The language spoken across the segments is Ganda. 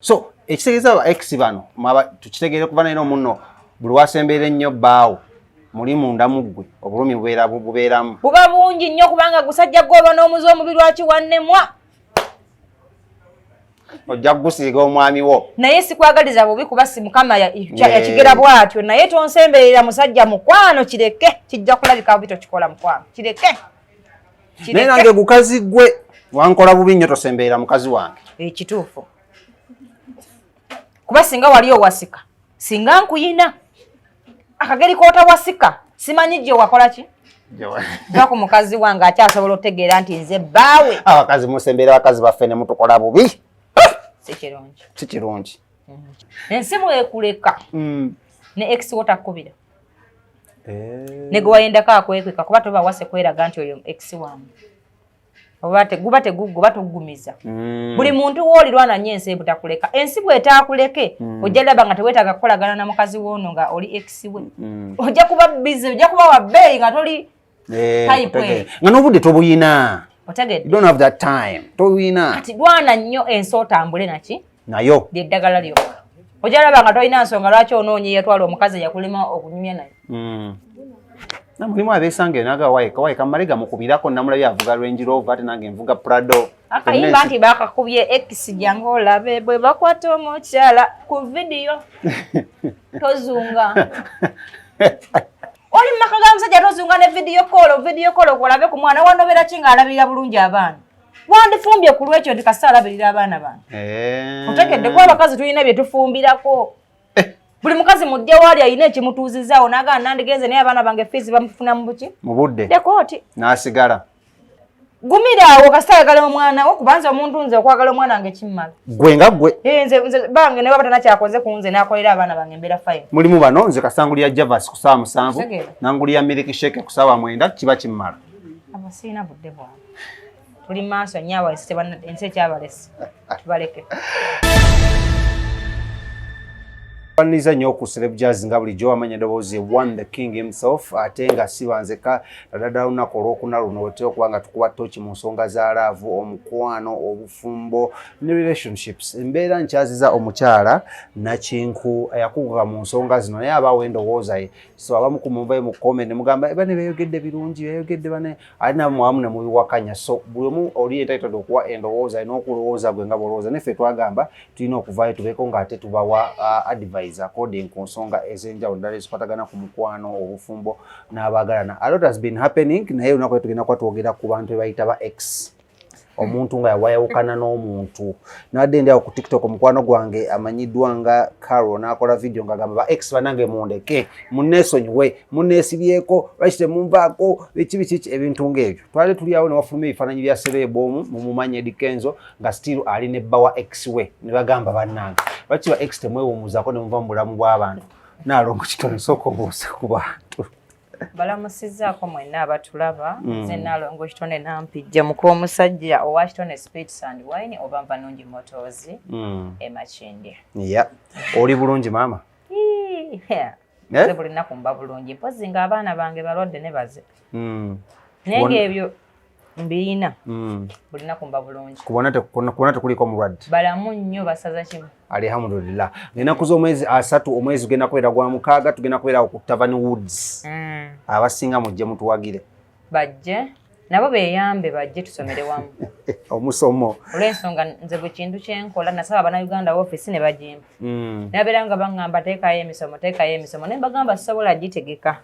So ekitegeeza ba ex bano tukitegeere kuva naye omunno buli wasembeera ennyo bbaawo muli munda mu ggwe obulumi bubeera bubeeramu. Buba bungi nnyo kubanga gusajja gwoba n'omuze omubi lwaki wannemwa. Ojja kugusiiga omwami wo. Naye sikwagaliza bubi kuba si Mukama yakigera bw'atyo, naye tonsemberera musajja mukwano, kireke kijja kulabika bubi tokikola mukwano, kireke. Naye nange gukazi gwe wankola bubi nnyo, tosemberera mukazi wange. Ekituufu. Kuba singa wali owasika, singa nkuyina akageri k'otawasika, simanyi gye wakola ki? Va ku mukazi wange akyasobola okutegeera nti nze bbaawe. Abakazi musemberera abakazi baffe ne mutukola bubi. Si kirungi. Si kirungi. Ensi bwekuleka ne ex wo takkubira. Ne gwe wayendako akwekweka kuba toba wase kweraga nti oyo ex wange. Oba guba teguguba tuggumiza. Buli muntu w'olirwana nnyo ensi ebutakuleka. Ensi bw'etaakuleke, ojja laba nga teweetaaga kukolagana na mukazi w'ono nga oli ex we. Ojja kuba busy, ojja kuba wa bbeeyi nga toli type eyo. Nga n'obudde tobuyina. Otegedde? You don't have that time. Tobuyina. Kati lwana nnyo ensi otambule naki? Nayo. Lye ddagala lyokka. Ojja laba nga tolina nsonga lwaki onoonya eyatwala omukazi eyakulema okunyumya naye. Na mulimu abeesanga enaga waye kawaye kamale gamukubirako namulabye avuga Range Rover ate nange nvuga Prado. Akayimba nti bakakubye ex jangu olabe bwe bakwata omukyala ku vidiyo tozunga. Oli mu maka ga musajja tozunga ne video call, video call okolabe ku mwana wanobera ki ng'alabirira bulungi abaana. Wandifumbye ku lwekyo nti kasita alabirira abaana bange. Otegedde kuba abakazi tulina bye tufumbirako. Buli mukazi mujja waali alina ekimutuuzizaawo n'agamba nandigenze naye abaana bange fees bamufuna mu buki? Mu budde. Dekooti. N'asigala. Gumira awo kasita ayagala omwana wo kubanza omuntu nze okwagala omwana wange kimmala. Gwe nga gwe. Nze bange ne baba tanakyakoze ku nze n'akolera abaana bange mbeera fine. Mulimu bano nze kasangulira Javas ku ssaawa 7, Otegeera. nangulira milk shake ku ssaawa 9 kiba kimmala. Abo sirina budde bwabwe. Tuli maaso nnyo awo ensi ekyabalese. Tubaleke. Baniriza nnyo ku Celeb Jazz nga bulijjo wamanya eddoboozi One the King himself, ate nga si banzeka ddala olunaku olwokuna luno otera okuba nga tukuba ttoki mu nsonga za love, omukwano, obufumbo ne relationships. Embeera nkyaziza omukyala Nakinku eyakuguka mu nsonga zino naye abaawo endowooza ye. So abamu ku munvayo mu comment ne mugamba bane beeyogedde birungi, beeyogedde bane ate nabo mwamu ne mubiwakanya. So buli omu oli entitled okuwa endowooza ye n'okulowooza gwe nga bw'olowooza. Naffe twagamba tulina okuvaayo tubeeko ng'ate tubawa advice according ku nsonga ez'enjawulo ddala ezikwatagana ku mukwano, obufumbo n'abaagalana. A lot has been happening naye olunaku lwe tugenda kuba twogera ku bantu be bayita ba ex. Omuntu nga wayawukana n'omuntu. Nabadde ndi awo ku TikTok omukwano gwange amanyiddwa nga Carol n'akola video ng'agamba ba ex bannange mundeke, munneesonyiwe, munneesibyeko, lwaki temunvaako, biki biki ebintu ng'ebyo. Twali tuli awo ne wafuluma ebifaananyi bya celeb omu mumumanyi Eddy Kenzo nga still ali ne bba wa ex we ne bagamba bannange lwaki ba ex temwewummuzaako ne muva mu bulamu bw'abantu. Naalongo Kitone sooka obuuze ku bantu. Balamusizzaako mwenna abatulaba. Nze Naalongo Kitone Nampijja muk'omusajja owa Kitone Spirits and Wine oba Nvanungi Motors e Makindye. Yeah. Oli bulungi maama? Nze buli nnaku mba bulungi mpozzi ng'abaana bange balwadde ne baze. Naye ng'ebyo mbirina. Buli nnaku mba bulungi. Kubona tekuliko mulwadde. Balamu nnyo basaza kimu. Alhamdulillah. Ennaku z'omwezi 30 omwezi gugenda kubeera gwa 6 tugenda kubeera ku Tavern Woods. Abasinga mujje mutuwagire. Bajje nabo beeyambe bajje tusomere wamu. Omusomo. Olw'ensonga nze bwe kintu kye nkola nasaba Bannayuganda woofiisi ne bagimpa. Nabeera nga baŋŋamba teekayo emisomo, teekayo emisomo ne mbagamba sisobola gitegeka.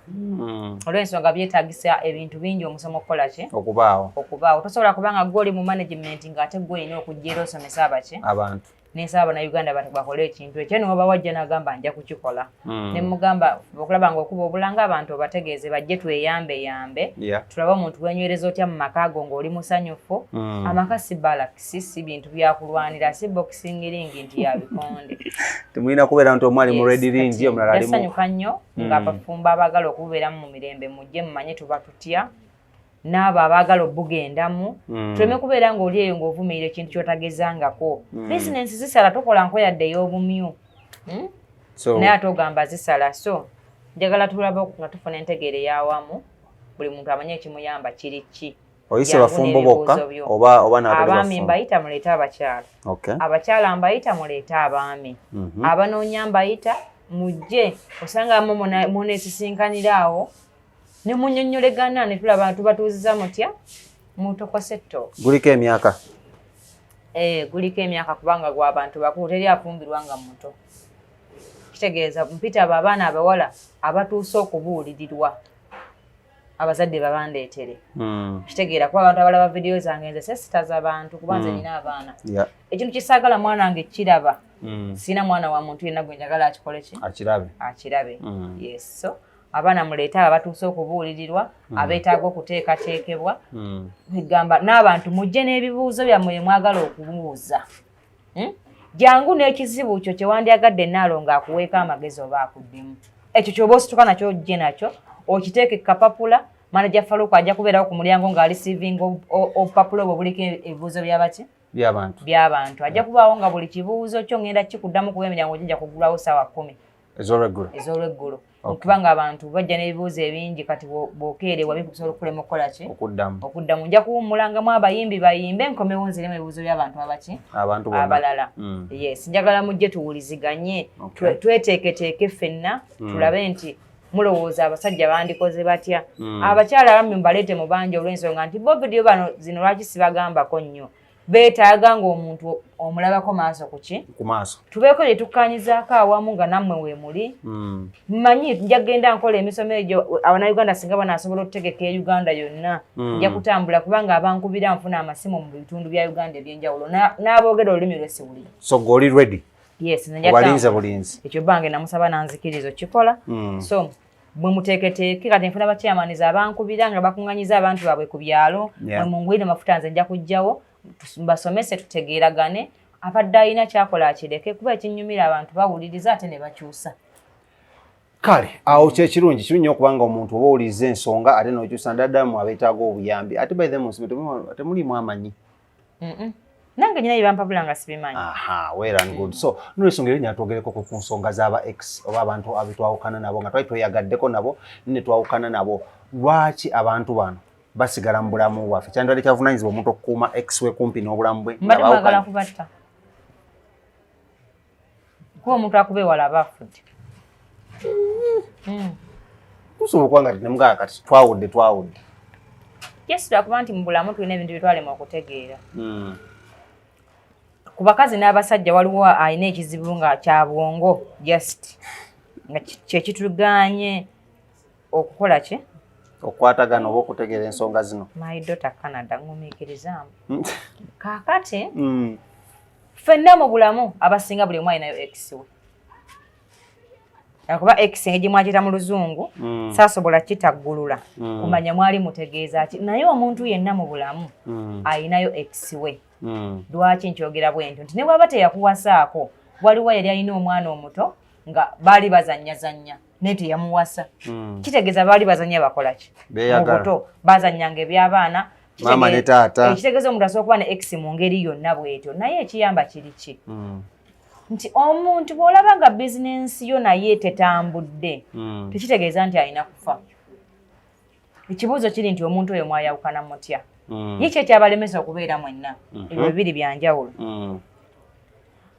Olw'ensonga byetaagisa ebintu bingi omusomo okukola ki? Okubaawo. Okubaawo. Tosobola kubanga ggwe oli mu management ng'ate ggwe olina okujja era osomesa abaki? Abantu. Nensaba Bannayuganda bakole ekintu ekyo ne waba wajja n'agamba nja kukikola. Ne mugamba okulaba ng'okuba obulanga abantu obategeeze bajje tweyambe yambe. Tulabe omuntu wenywereza otya mu maka go ng'oli musanyufu. Amaka si balakisi, si bintu byakulwanira, si boxing ring nti ya bikonde. Temulina kubeera nti omu ali mu red ring omulala ali mu Yasanyuka nnyo ng'abafumbo abaagala okubeeramu mu mirembe mujje mumanye tuba tutya. N'abo abaagala obugendamu tuleme kubeera ng'oli eyo ng'ovumirira ekintu ky'otagezangako. Bizinensi zisala tokola nko yadde ey'obumyu. Naye ate ogamba zisala so njagala tulabe nga tufuna entegeera ey'awamu buli muntu amanye ekimuyamba kiri ki. Oyise bafumbo bokka oba oba n'abatali Abaami mbayita, muleete abakyala. Abakyala mbayita, muleete abaami. Abanoonya mbayita, mujje. Osanga mu muneesisinkanira awo ne munnyonnyolegana ne tulaba tubatuuziza mutya mutokose ettooke. Guliko emyaka? Eh, guliko emyaka kubanga gwa bantu bakulu, teri afumbirwa nga muto. Kitegeeza mpita abo abaana abawala abatuuse okubuulirirwa, abazadde babandeetere. Kitegeera kuba abantu abalaba vidiyo zange, nze sesitaza bantu kuba nze nina abaana. Ekintu kisaagala mwana wange kiraba. Sina mwana wa muntu yenna gwe njagala akikole ki? Akirabe. Akirabe. Yes, so abaana muleete abo abatuuse okubuulirirwa, abeetaaga okuteekateekebwa. Egamba n'abantu mujje n'ebibuuzo byammwe bye mwagala okubuuza. Jangu n'ekizibu kyo kye wandyagadde Naalongo akuweeko amagezi oba akuddemu. Ekyo kyoba osituka nakyo, ojje nakyo, okiteeke kapapula. Manager Faluku ajja kubeerawo ku mulyango ng'areceivinga obupapula obwo buliko ebibuuzo byabaki? By'abantu. By'abantu. Ajja kubaawo nga buli kibuuzo kyo ngenda kikuddamu, kuba emiryango gijja kuggulwawo ssaawa 10 ez'olweggulo. Ez'olweggulo. Kubanga abantu bajja n'ebibuuzo ebingi, kati bw'okeerewa bikusobola okulema okukola ki? Okuddamu. Okuddamu. Nja kuwummulangamu abayimbi bayimbe, nkomewo nziremu ebibuuzo by'abantu abaki? Abantu bonna. Abalala. Yes, njagala mujje tuwuliziganye, tweteeketeeke ffenna, tulabe nti mulowooza abasajja bandikoze batya. Abakyala abamu mbaleete mu bangi olw'ensonga nti bo vidiyo bano zino lwaki sibagambako nnyo, beetaaga ng'omuntu omulabako maaso ku ki? Ku maaso. Tubeeko bye tukkaanyizaako awamu nga nammwe weemuli. Mmanyi nja kugenda nkola emisomo egyo. Abannayuganda singa banaasobola okutegeka e Uganda yonna, nja kutambula kubanga abankubira nfuna amasimu mu bitundu bya Uganda ebyenjawulo n'aboogera olulimi lwesiwulira. So gwe oli ready? Yes, nze nja Obalinze kutambula. Bulinzi. Ekyo bange namusaba nanzikiriza okukikola. So bwe muteeketeeke, kati nfuna bachairmans abankubira nga bakuŋŋanyiza abantu baabwe ku byalo. Mwe mungwire mafuta, nze nja kujjawo mbasomese, tutegeeragane. Abadde alina kyakola akireke, kuba ekinyumira abantu bawuliriza ate ne bakyusa. Kale awo kyekirungi, kirungi nnyo okubanga omuntu oba owuliriza ensonga ate n'okyusa, naddala mu abeetaaga obuyambi. Ate by the way, mu temulimu amanyi. Nange nyina byebampabula nga sibimanyi. Aha, well and good. So nolwensonga era nyala twogereko ku nsonga z'aba ex oba abantu abetwawukana nabo nga twali tweyagaddeko nabo ne twawukana nabo. Lwaki abantu bano basigala mu bulamu bwaffe? Kyandibadde kyavunanyizibwa omuntu okukuuma ex we kumpi n'obulamu bwe nga Mbadde mwagala baawukanye? kubatta, kuba omuntu akuba ewala aba afudde. Tusobola okuba nga nemugaa kati twawudde twawudde. Yes, lwakuba nti mu bulamu tulina ebintu bye twalema okutegeera. Ku bakazi n'abasajja waliwo alina ekizibu nga kya bwongo, just nga kyekitugaanye okukola ki? Okukwatagana oba okutegeera ensonga zino. My daughter Canada, ŋŋumiikirizaamu. Kaakati ffenna mu bulamu abasinga buli omu alinayo ex we, akuba ex engeri gye mwakiyita mu Luzungu saasobola kitaggulula kumanya mwali mutegeeza ki, naye omuntu yenna mu bulamu ayinayo ex we. Lwaki nkyogera bwe ntyo? Nti ne bwaba teyakuwasaako, waliwo yali alina omwana omuto nga baali bazannyazannya naye teyamuwasa. Kitegeeza baali bazannya bakola ki? Mu Beeyagala. buto bazannyanga eby'abaana. Maama ne taata. Ekitegeeza omuntu asobola okuba ne ex mu ngeri yonna bw'etyo, naye ekiyamba kiri ki? Nti omuntu bw'olaba nga bizinensi yo naye tetambudde, tekitegeeza nti alina kufa. Ekibuuzo kiri nti omuntu oyo mwayawukana mutya? Ye ki ekyabalemesa okubeera mwenna? Ebyo bibiri byanjawulo.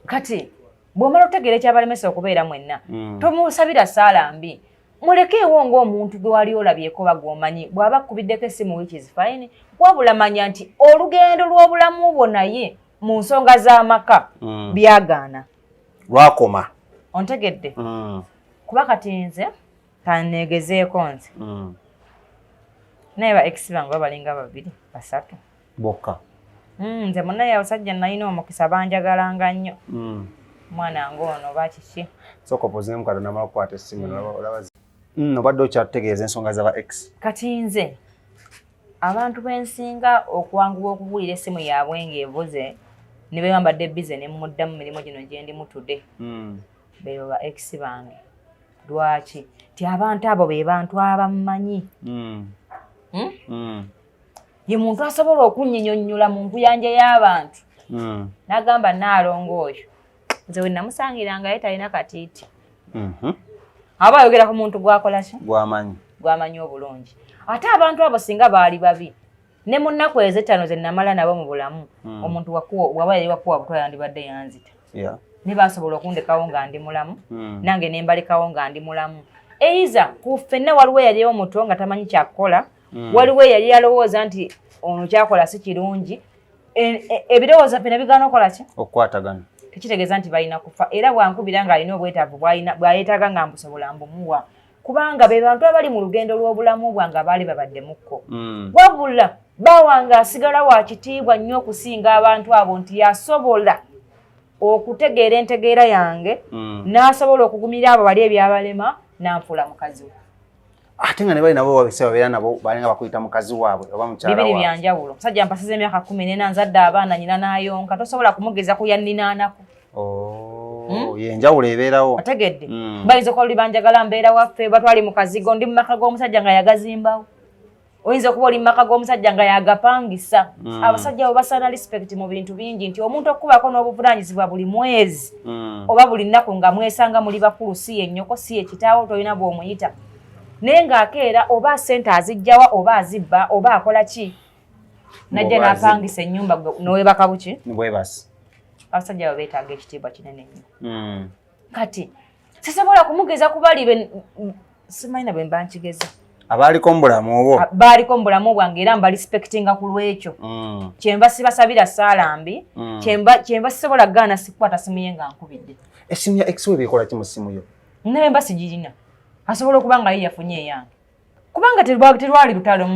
Kati bw'omala okutegeera ekyabalemesa okubeera mwenna, tomusabira saala mbi, mulekeewo ng'omuntu gwe wali olabyeko oba gw'omanyi. Bw'aba akkubiddeko essimu, which is fine, wabula manya nti olugendo lw'obulamu bwo naye mu nsonga z'amaka byagaana. Lwakoma. Ontegedde? Kuba kati nze kaneegezeeko nze naye ba ex bange babalinga babiri basatu Bokka. Nze munaye abasajja nalina omukisa, banjagalanga nnyo. Mwana ng'ono oba kiki. Sooka opozingemu katono, namala okukwata essimu. Olaba obadde okyatutegeeza ensonga z'aba ex. Kati nze abantu bensinga okwanguwa okuwulira essimu yaabwe ng'evuze ne bwe mbadde busy ne mmuddamu mirimu gino gye ndimu today, beebo ba ex bange. Lwaki? Ti abantu abo be bantu abammanyi. Hmm? Ye muntu asobola okunyinyonnyola mu nkuyanja y'abantu n'agamba, "Naalongo oyo nze we namusangira ye talina katiiti." Aba ayogera ku muntu gwakola ki? Gwamanyi. Gwamanyi obulungi. Ate abantu abo singa baali babi, Ne mu nnaku ezo 5 ze namala nabo mu bulamu, omuntu waba yali wakuwa butwa yandibadde yanzita. Ne basobola okundekawo nga ndi mulamu, nange ne mbalekawo nga ndi mulamu. Eiza ku ffenna waliwo eyali omuto nga tamanyi kyakukola, waliwo eyali alowooza nti ono kyakola si kirungi. Ebirowoozo byonna bigaana okukola ki? Okukwatagana. Tekitegeeza nti balina kufa. Era bwankubira ng'alina obwetaavu bw'ayetaaga nga mbusobola mbumuwa. Kubanga be bantu abali mu lugendo lw'obulamu bwange abaali babadde mukko. Wabula bawange asigala wa kitiibwa nnyo okusinga abantu abo nti yasobola okutegeera entegeera yange, n'asobola okugumira abo bali ebyabalema n'anfuula mukazi we. Ate nga ne bali nabo babeera nabo balinga bakuyita mukazi waabwe oba mukyala waabwe. Bibiri bya njawulo. Omusajja mpasiza emyaka 14 nzadde abaana nnyina n'ayonka, tosobola kumugeza ku yanninaanako. Ye njawulo ebeerawo. Otegedde? Bayinza okuba luli banjagala mbeera waffe, batwali mu kazigo, ndi mu maka g'omusajja nga yagazimbawo. Oyinza okuba oli mu maka g'omusajja nga yagapangisa. Abasajja abo basaana respect mu bintu bingi, nti omuntu okubako n'obuvunaanyizibwa buli mwezi oba buli nnaku nga mwesanga muli bakulu, si ye nnyoko, si ye kitaawo, tolina bw'omuyita. Naye ng'akeera oba ssente azijjawa oba azibba oba akola ki, najja n'apangisa ennyumba n'oweebaka buki? Bwebasi. Abasajja abo beetaaga ekitiibwa kinene nnyo. Kati sisobola kumugeza kubali simanyi na bwe mba nkigeza. Abaaliko mu bulamu obwo. Baaliko mu bulamu bwange era mbarespectinga ku lw'ekyo. Kyenva sibasabira ssaala mbi, kyenva sisobola kugaana sikukwata simu ye nga nkubidde. Essimu ya ex we beekola ki mu ssimu yo? Naye mba sigirina. Asobola okuba nga ye yafunye eyange. Kubanga terwali lutalo.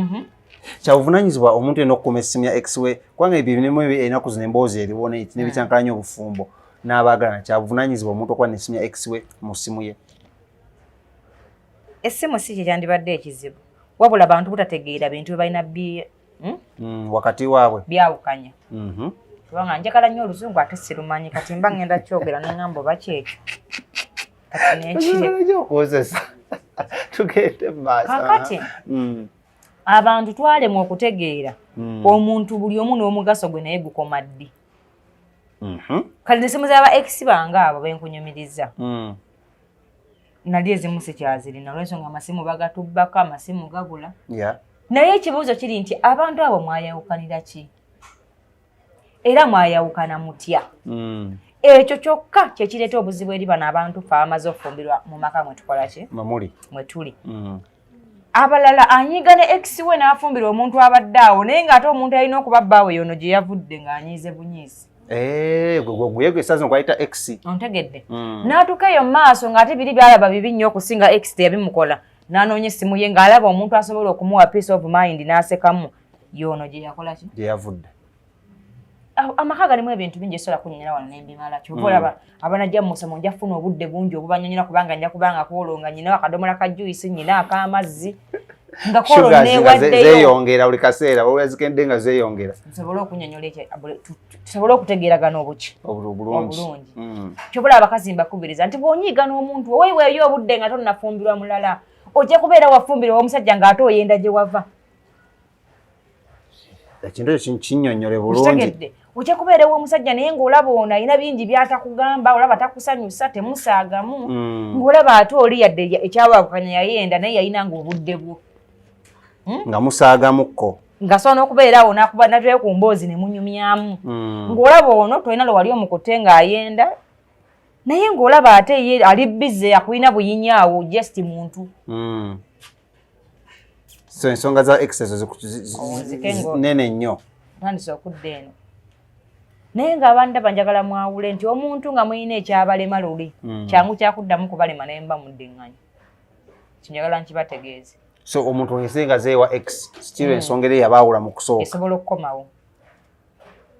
Kyabuvunaanyizibwa omuntu yenna okukuuma essimu ya ex we, kubanga ebyo birimu ennaku zino emboozi eriwo n'ebikyankalanya obufumbo n'abaagalana. Kyabuvunaanyizibwa omuntu okuba n'essimu ya ex we mu ssimu ye? Essimu si kye kyandibadde ekizibu, wabula bantu butategeera bintu bye balina wakati waabwe byawukanya. Kubanga njagala nnyo oluzungu ate sirumanyi, kati mba ngenda kyogera neŋŋamba oba kyekyo. Kati nekiri Okozesa tugende mu maaso. Kaakati abantu twalemwa okutegeera omuntu buli omu n'omugaso gwe, naye gukoma ddi? Kati nesimu z'aba ex bange abo benkunyumiriza nali ezimu sikyazirina olwensonga amasimu bagatubbako, amasimu gabula. Naye ekibuuzo kiri nti abantu abo mwayawukanira ki era mwayawukana mutya? Ekyo kyokka kyekireeta obuzibu eri bano abantu fe abamaze okufumbirwa mu maka mwe tukola ki? Mamuli. Mwe tuli. Abalala anyiga ne ex we n'afumbirwa omuntu abadde awo, naye ng'ate omuntu alina okuba bbaawe yono gye yavudde ng'anyiize bunyiizi. Eh, gwe gwe esazi nkwayita ex. Ontegedde? N'atuuka eyo mu maaso ng'ate biri byalaba bibi nnyo okusinga ex teyabimukola, n'anoonya essimu ye ng'alaba omuntu asobola okumuwa peace of mind n'asekamu yono gye yakola ki? Gye yavudde. Amaka galimu ebintu bingi esobola kunnyonnyola wano nembimala. Kyova olaba abanajja mu musomo nja kufuna obudde bungi obubanyonnyola, kubanga nja kubanga kwolwo nga nyina akadomola ka juice, nyina ak'amazzi, nga kwolwo Sugars nga neewaddeyo. Zeeyongera buli kaseera, wabula zikendde nga zeeyongera. Nsobole okunnyonnyola ekyo tusobole okutegeeragana obuki? Obulungi. Obulungi. Kyova abakazi mbakubiriza nti bw'onyiiga n'omuntu oweeweeyo obudde nga tonnafumbirwa mulala, ojja kubeera wafumbirwa omusajja ng'ate oyenda gye wava. Ekintu ekyo kinnyonnyole bulungi. Okitegedde? Ojja kubeera ew'omusajja naye ng'olaba ono alina bingi by'atakugamba, olaba takusanyusa, temusaagamu, ng'olaba ate oli yadde ekyawakanya yayenda naye yalina ng'obudde bwo nga musaagamukko, ng'asobola n'okubeera awo n'akuba natulayo ku mboozi ne munyumyamu, ng'olaba ono tolina lwe wali omukutte ng'ayenda, naye ng'olaba ate ye ali busy akulina buyinya awo just muntu. So ensonga za ex ezo Owunzike nene nnyo. Ntandise okudda eno, naye ng'abandaba njagala mwawule nti omuntu nga mulina ekyabalema luli, kyangu kyakuddamu kubalema naye mba muddiŋŋanya. Kinjagala nkibategeeze. So omuntu ensinga zeewa ex still ensonga eri yabaawula mu kusooka esobola okukomawo,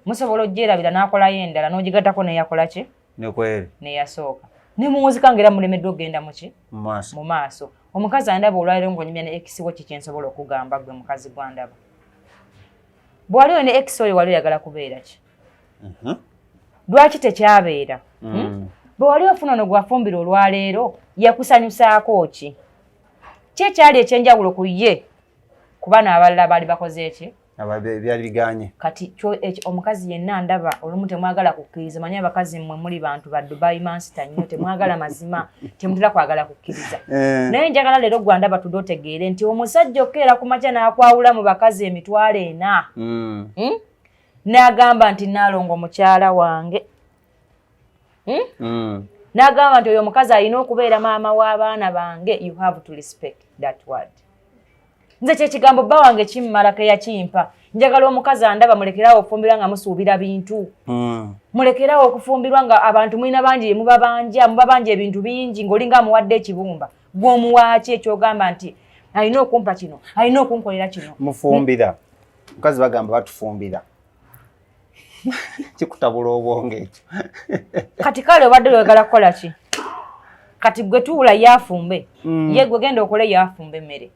musobola ogyerabira n'akolayo endala n'ogigattako neyakola ki? Nekweri. Neyasooka nemuwuzika nga era mulemeddwa okugenda muki? Mu maaso. Mu maaso. Omukazi andaba olwaliro ng'onyumya ne ex wo, kiki nsobola okugamba gwe mukazi gwandaba bw'ali oyo ne ex oyo wali oyagala kubeera ki? Lwaki tekyabeera? Bwe wali ofuna ono gwafumbira olwaleero, yakusanyusaako ki? Ki ekyali ekyenjawulo ku ye kuba n'abalala baali bakoze eki? Byali biganye. Kati omukazi yenna ndaba olumu temwagala kukkiriza, manyi abakazi mmwe muli bantu ba Dubai mansita nnyo, temwagala mazima, temutera kwagala kukkiriza. Naye njagala leero gwa ndaba tudde otegeere nti omusajja okkeera ku makya n'akwawula mu bakazi 400,000 n'agamba nti Naalongo mukyala wange, n'agamba nti oyo omukazi alina okubeera maama w'abaana bange, you have to respect that word. Nze kyekigambo bba wange kimmalako eyakimpa. Njagala omukazi andaba mulekerawo okufumbirwa nga musuubira bintu, mulekerawo okufumbirwa nga abantu mulina bangi mubabanja, mubabanja ebintu bingi ng'olinga amuwadde ekibumba. Gw'omuwaaki ekyogamba nti alina okumpa kino, alina okunkolera kino? Mufumbira mukazi, bagamba batufumbira, kikutabula obwongo ekyo. Kati kale obadde oyagala kukola ki? Kati gwe tuula yaafumbe, ye gwe genda okole yaafumbe emmere.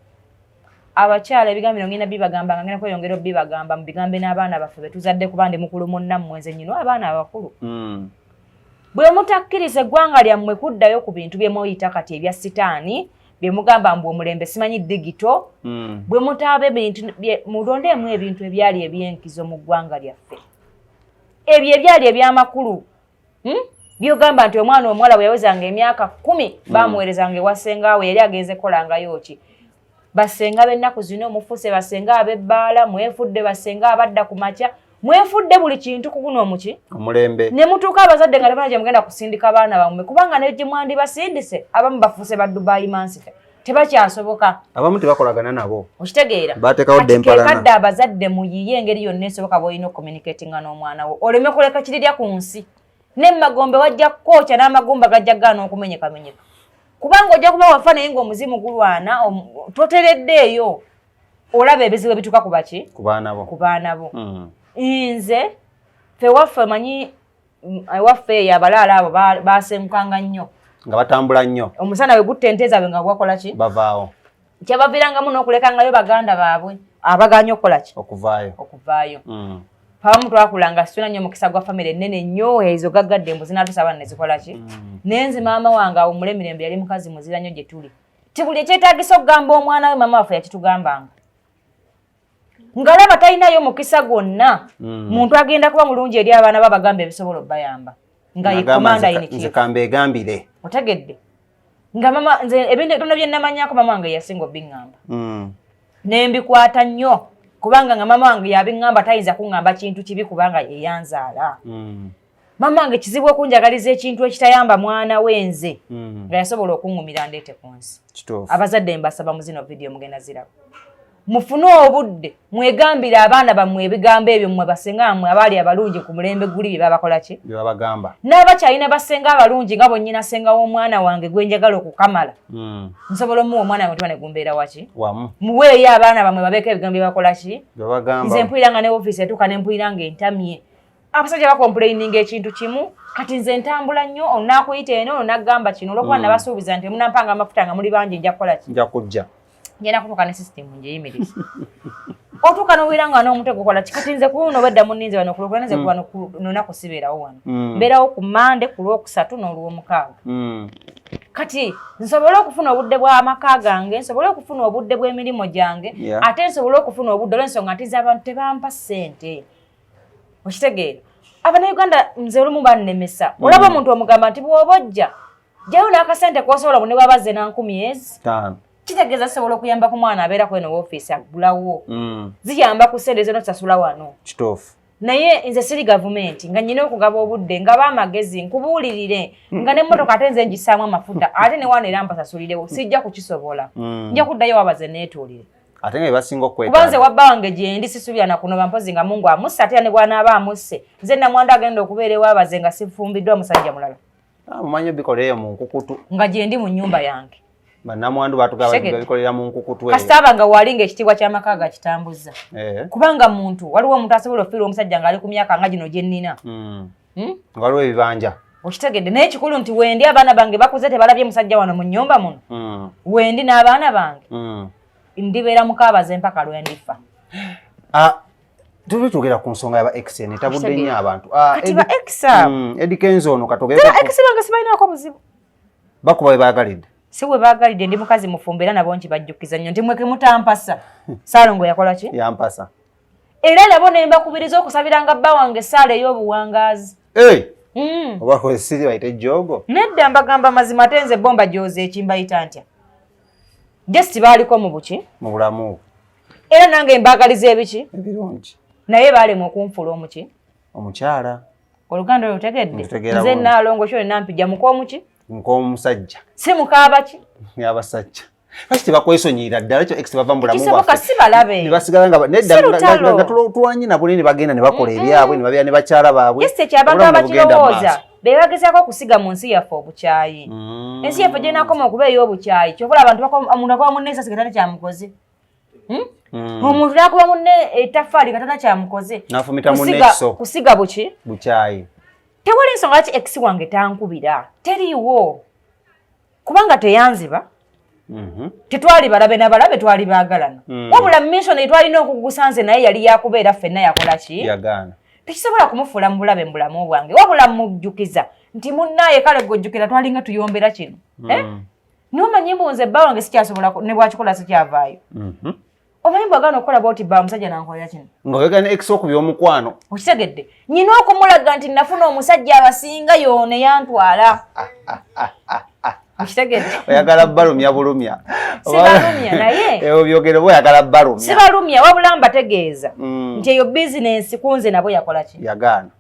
Abakyala ebigambo bino ngenda bibagamba, nga ngenda kweyongera obibagamba, mubigambe n'abaana baffe betuzadde, kuba ndi mukulu munnammwe, nze nyina abaana abakulu. Bwe mutakkiriza eggwanga lyammwe kuddayo ku bintu bye muyita kati ebya sitaani, bye mugamba mbu omulembe simanyi digital, bwe mutaaba ebintu mulondeemu ebintu ebyali ebyenkizo mu ggwanga lyaffe, ebyo ebyali ebyamakulu, Byogamba nti omwana omuwala bwe yawezanga emyaka 10 bamuweerezanga ewa ssengaawe, yali agenze kukolangayo ki? Basenga b'ennaku zino mufuuse basenga ab'ebbaala, mwefudde basenga abadda ku makya, mwefudde buli kintu ku guno omuki omulembe, ne mutuuka abazadde nga tebana gye mugenda kusindika baana bammwe, kubanga ne gye mwandibasindise abamu bafuuse ba Dubai mansita, tebakyasoboka. Abamu tebakolagana nabo. Okitegeera? Bateekawo dda empalana. Kekadde abazadde muyiye engeri yonna esoboka bw'olina okucommunicatinga n'omwana wo, oleme kuleka kirirya ku nsi. N'emagombe wajja kukwokya n'amagumba gajja gaana okumenyekamenyeka, kubanga ojja kuba wafa naye ng'omuzimu gulwana, totereddeeyo. Olaba ebizibu ebituuka ku baki? Ku baana bo. Ku baana bo. Nze ffe waffe manyi ewaffe eyo abalaala abo basengukanga nnyo. Nga batambula nnyo. Omusana we gutta ente zaabwe nga gwakola ki? Bavaawo. Kyabaviirangamu n'okulekangayo baganda baabwe abaganye okukola ki? Okuvaayo. Okuvaayo. Abamu twakulanga situna nnyo omukisa gwa famire ennene nnyo ezo gaggadde mbu zinaatusa abaana ne zikola ki? Naye nze maama wange awo mule mirembe, yali mukazi muzira nnyo gye tuli. Ti buli ekyetaagisa okugamba omwana we, maama waffe yakitugambanga. Ngalaba talinayo mukisa gwonna, muntu agenda kuba mulungi eri abaana be abagamba ebisobola obbayamba nga ye commander in Nze chief. Kambeegambire. Otegedde? Nga mama nze ebintu ebitono bye namanyako mama wange yasinga obiŋŋamba. Ne mbikwata nnyo kubanga nga mama wange yabiŋŋamba, tayinza kuŋŋamba kintu kibi kubanga yeyanzaala. Mama wange kizibu okunjagaliza ekintu ekitayamba mwana we nze nga yasobola okuŋŋumira ndeete ku nsi. Abazadde mbasaba mu zino vidiyo mugenda ziraba, mufune obudde mwegambire abaana bammwe ebigambo ebyo mmwe basenga mmwe abaali abalungi ku mulembe guli bye babakola ki? Bye babagamba. N'abakyalina basenga abalungi nga bonnyina senga w'omwana wange gwe njagala okukamala, nsobola omuwa omwana wange omutima ne gumbeera waki? Wamu. Muweeyo abaana bammwe babeeko ebigambo bye bakola ki? Bye babagamba. Nze mpulira nga ne ofiisi etuuka ne mpulira nga entamye. Abasajja bacomplaininga ekintu kimu. Kati nze ntambula nnyo, onakuyita eno, onagamba kino, olwokuba nabasuubiza nti munampanga amafuta nga muli bangi nja kukola ki? Nja kujja. Ngenda kutuuka ne system ngiyimiriza. Otuuka n'owulira nga n'omutego gukola ki? Kati nze ku luno obwedda munninze wano kulwokuna, nze wano ku lunaku sibeerawo wano. Mbeerawo ku Mande, ku Lwokusatu n'Olwomukaaga. Kati nsobole okufuna obudde bw'amaka gange, nsobole okufuna obudde bw'emirimu gyange, ate nsobole okufuna obudde olw'ensonga nti nze abantu tebampa ssente. Okitegeera? Abannayuganda nze olumu bannemesa. Olaba omuntu omugamba nti bw'oba ojja jjayo n'akasente k'osobola, ne bw'aba azze na nkumi ezi 5. Kitegeeza sobola okuyamba ku mwana abeera kweno woofiisi aggulawo. Ziyamba ku ssente zonna tusasula wano. Naye nze siri gavumenti nga nnyina okugaba obudde, ngaba amagezi, nkubuulirire nga n'emmotoka ate nze ngisaamu amafuta, ate ne wano era mpasasulirewo, sijja kukisobola. Nja kuddayo wabaze neetuulire. Ate nga bebasinga Kuba nze okwetaaga. Wabba wange gyendi sisuubira na kunoba, mpozi nga Mungu amusse, ate era ne bw'anaaba amusse, nze namwandu agenda okubeera ewabaze nga sifumbiddwa musajja mulala. Ah, mumanyi obikolera eyo mu nkukutu. Nga gyendi mu nnyumba yange. Bannamwandu batugaba Segete. babikolera mu nkukutu eyo. Kasita aba nga wali ng'ekitiibwa ky'amaka gakitambuza. Kubanga muntu waliwo omuntu asobola okufiirwa omusajja ng'ali ku myaka nga gino gye nnina. Nga waliwo ebibanja. Okitegedde? Naye kikulu nti wendi abaana bange bakuze tebalabye musajja wano mu nnyumba muno. Wendi n'abaana bange. Ndibeera mukaabaze mpaka lwe ndifa. Ah, tuli twogera ku nsonga yaba ex eno etabudde nnyo abantu. Ah, Kati ba ex abo. Eddy Kenzo ono katogere Ba ex bange sibalinaako buzibu. Bakuba we baagalidde. Si we baagalidde, ndi mukazi mufumbo era nabo nkibajjukiza nnyo nti mweke mutampasa. Saalongo yakola ki? Yampasa. Era nabo ne mbakubiriza okusabiranga bba wange essaala ey'obuwangaazi. Oba kwesiri bayite jogo. Nedda, mbagamba mazima, ate nze bo mbajooza ekimbayita ntya? Just baaliko mu buki? Mu bulamu. Era nange mbaagaliza ebiki? Ebirungi. Naye baalemwa okunfuula omuki? Omukyala. Oluganda olwo otegedde? Ntutegeera Nze bulungi. Naalongo kyo nampijja muk'omuki? Nk'omusajja. Si mukaabaki? Abasajja lwaki tebakwesonyiyira ddala ekyo ex bava mu bulamu Tekisoboka, bwaffe? si balabe. Ne basigala nga nedda Si lutalo. nga tulwanye nabo naye ne bagenda ne bakola ebyabwe ne babeera ne bakyala baabwe. Just ekyo abantu Obulamu ne bugenda mu abakirowooza maaso. be bagezaako okusiga mu nsi yaffe obukyayi. Ensi yaffe gyenakoma okuba ey'obukyayi, kyova abantu omuntu akuba munne esasi nga tana kyamukoze. Omuntu nakuba munne ettaffaali nga tana kyamukoze. N'afumita munne ekiso. Kusiga buki? Bukyayi. Tewali nsonga lwaki ex wange tankubira, teriiwo, kubanga teyanziba. Tetwali balabe na balabe, twali baagalana. Wabula mission etwalina okugusa nze naye yali yakubeera ffenna, yakola ki? Yagaana. Tekisobola kumufuula mu bulabe mu bulamu bwange, wabula mujjukiza nti munnaaye kale gwejjukira twalinga tuyombera kino. Eh? Nomanyi mbu nze bba wange sikyasobola ne bwakikola sikyavaayo. Omanyi bwagaana okukola bwoti, bba omusajja nankolera kino. Nga oyogera ne ex ku by'omukwano. Okitegedde? Nyina okumulaga nti nafuna omusajja abasinga yono eyantwala. Okitegedde? Oyagala balumya bulumya. Sibalumya, naye- Ebyo byogero oba oyagala balumya. Sibalumya, wabula mbategeeza nti eyo bizinensi kunze nabo yakola ki? Yagaana.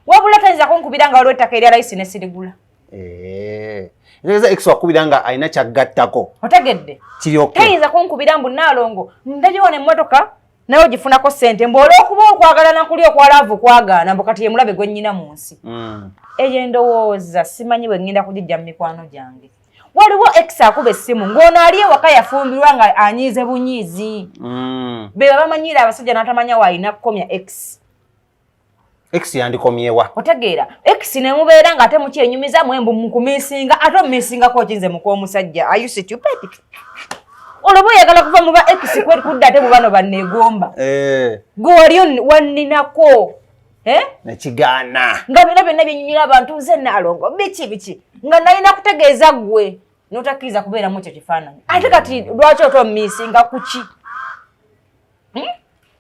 Wabula tayinza kunkubira nga waliwo ettaka erya layisi ne sirigula. Eh. Ntegeeza ex wakubira nga alina kyaggattako. Otegedde? Kiri okay. Tayinza kunkubira mbu Naalongo ndabyewo nemmotoka naye ogifunako ssente, mbu olw'okuba okwagala nakuli okwa love kwagaana, mbu kati ye mulabe gwe nnyina mu nsi. Eyo endowooza simanyi bwe ŋŋenda kugijja mu mikwano gyange. Waliwo ex akuba essimu ng'ono ali ewaka yafumbirwa nga anyiize bunyiizi. Be bamanyiira abasajja n'atamanya waalina kukomya ex. Ex yandikomyewa? Otegeera, ex ne mubeera ng'ate mukyenyumiza mwembu mukumisinga, ate omumisingako ki nze muk'omusajja? Are you stupid? Olwo oba oyagala kuva mu ba ex kudda ate mu bano banneegomba? Eh. Gwe wali wanninako, eh? Nekigaana. Nga byonna byonna byenyumira abantu nze Naalongo biki biki nga nalina kutegeeza ggwe n'otakkiriza kubeeramu ekyo kifaananyi, ate kati lwaki ota omisinga kuki?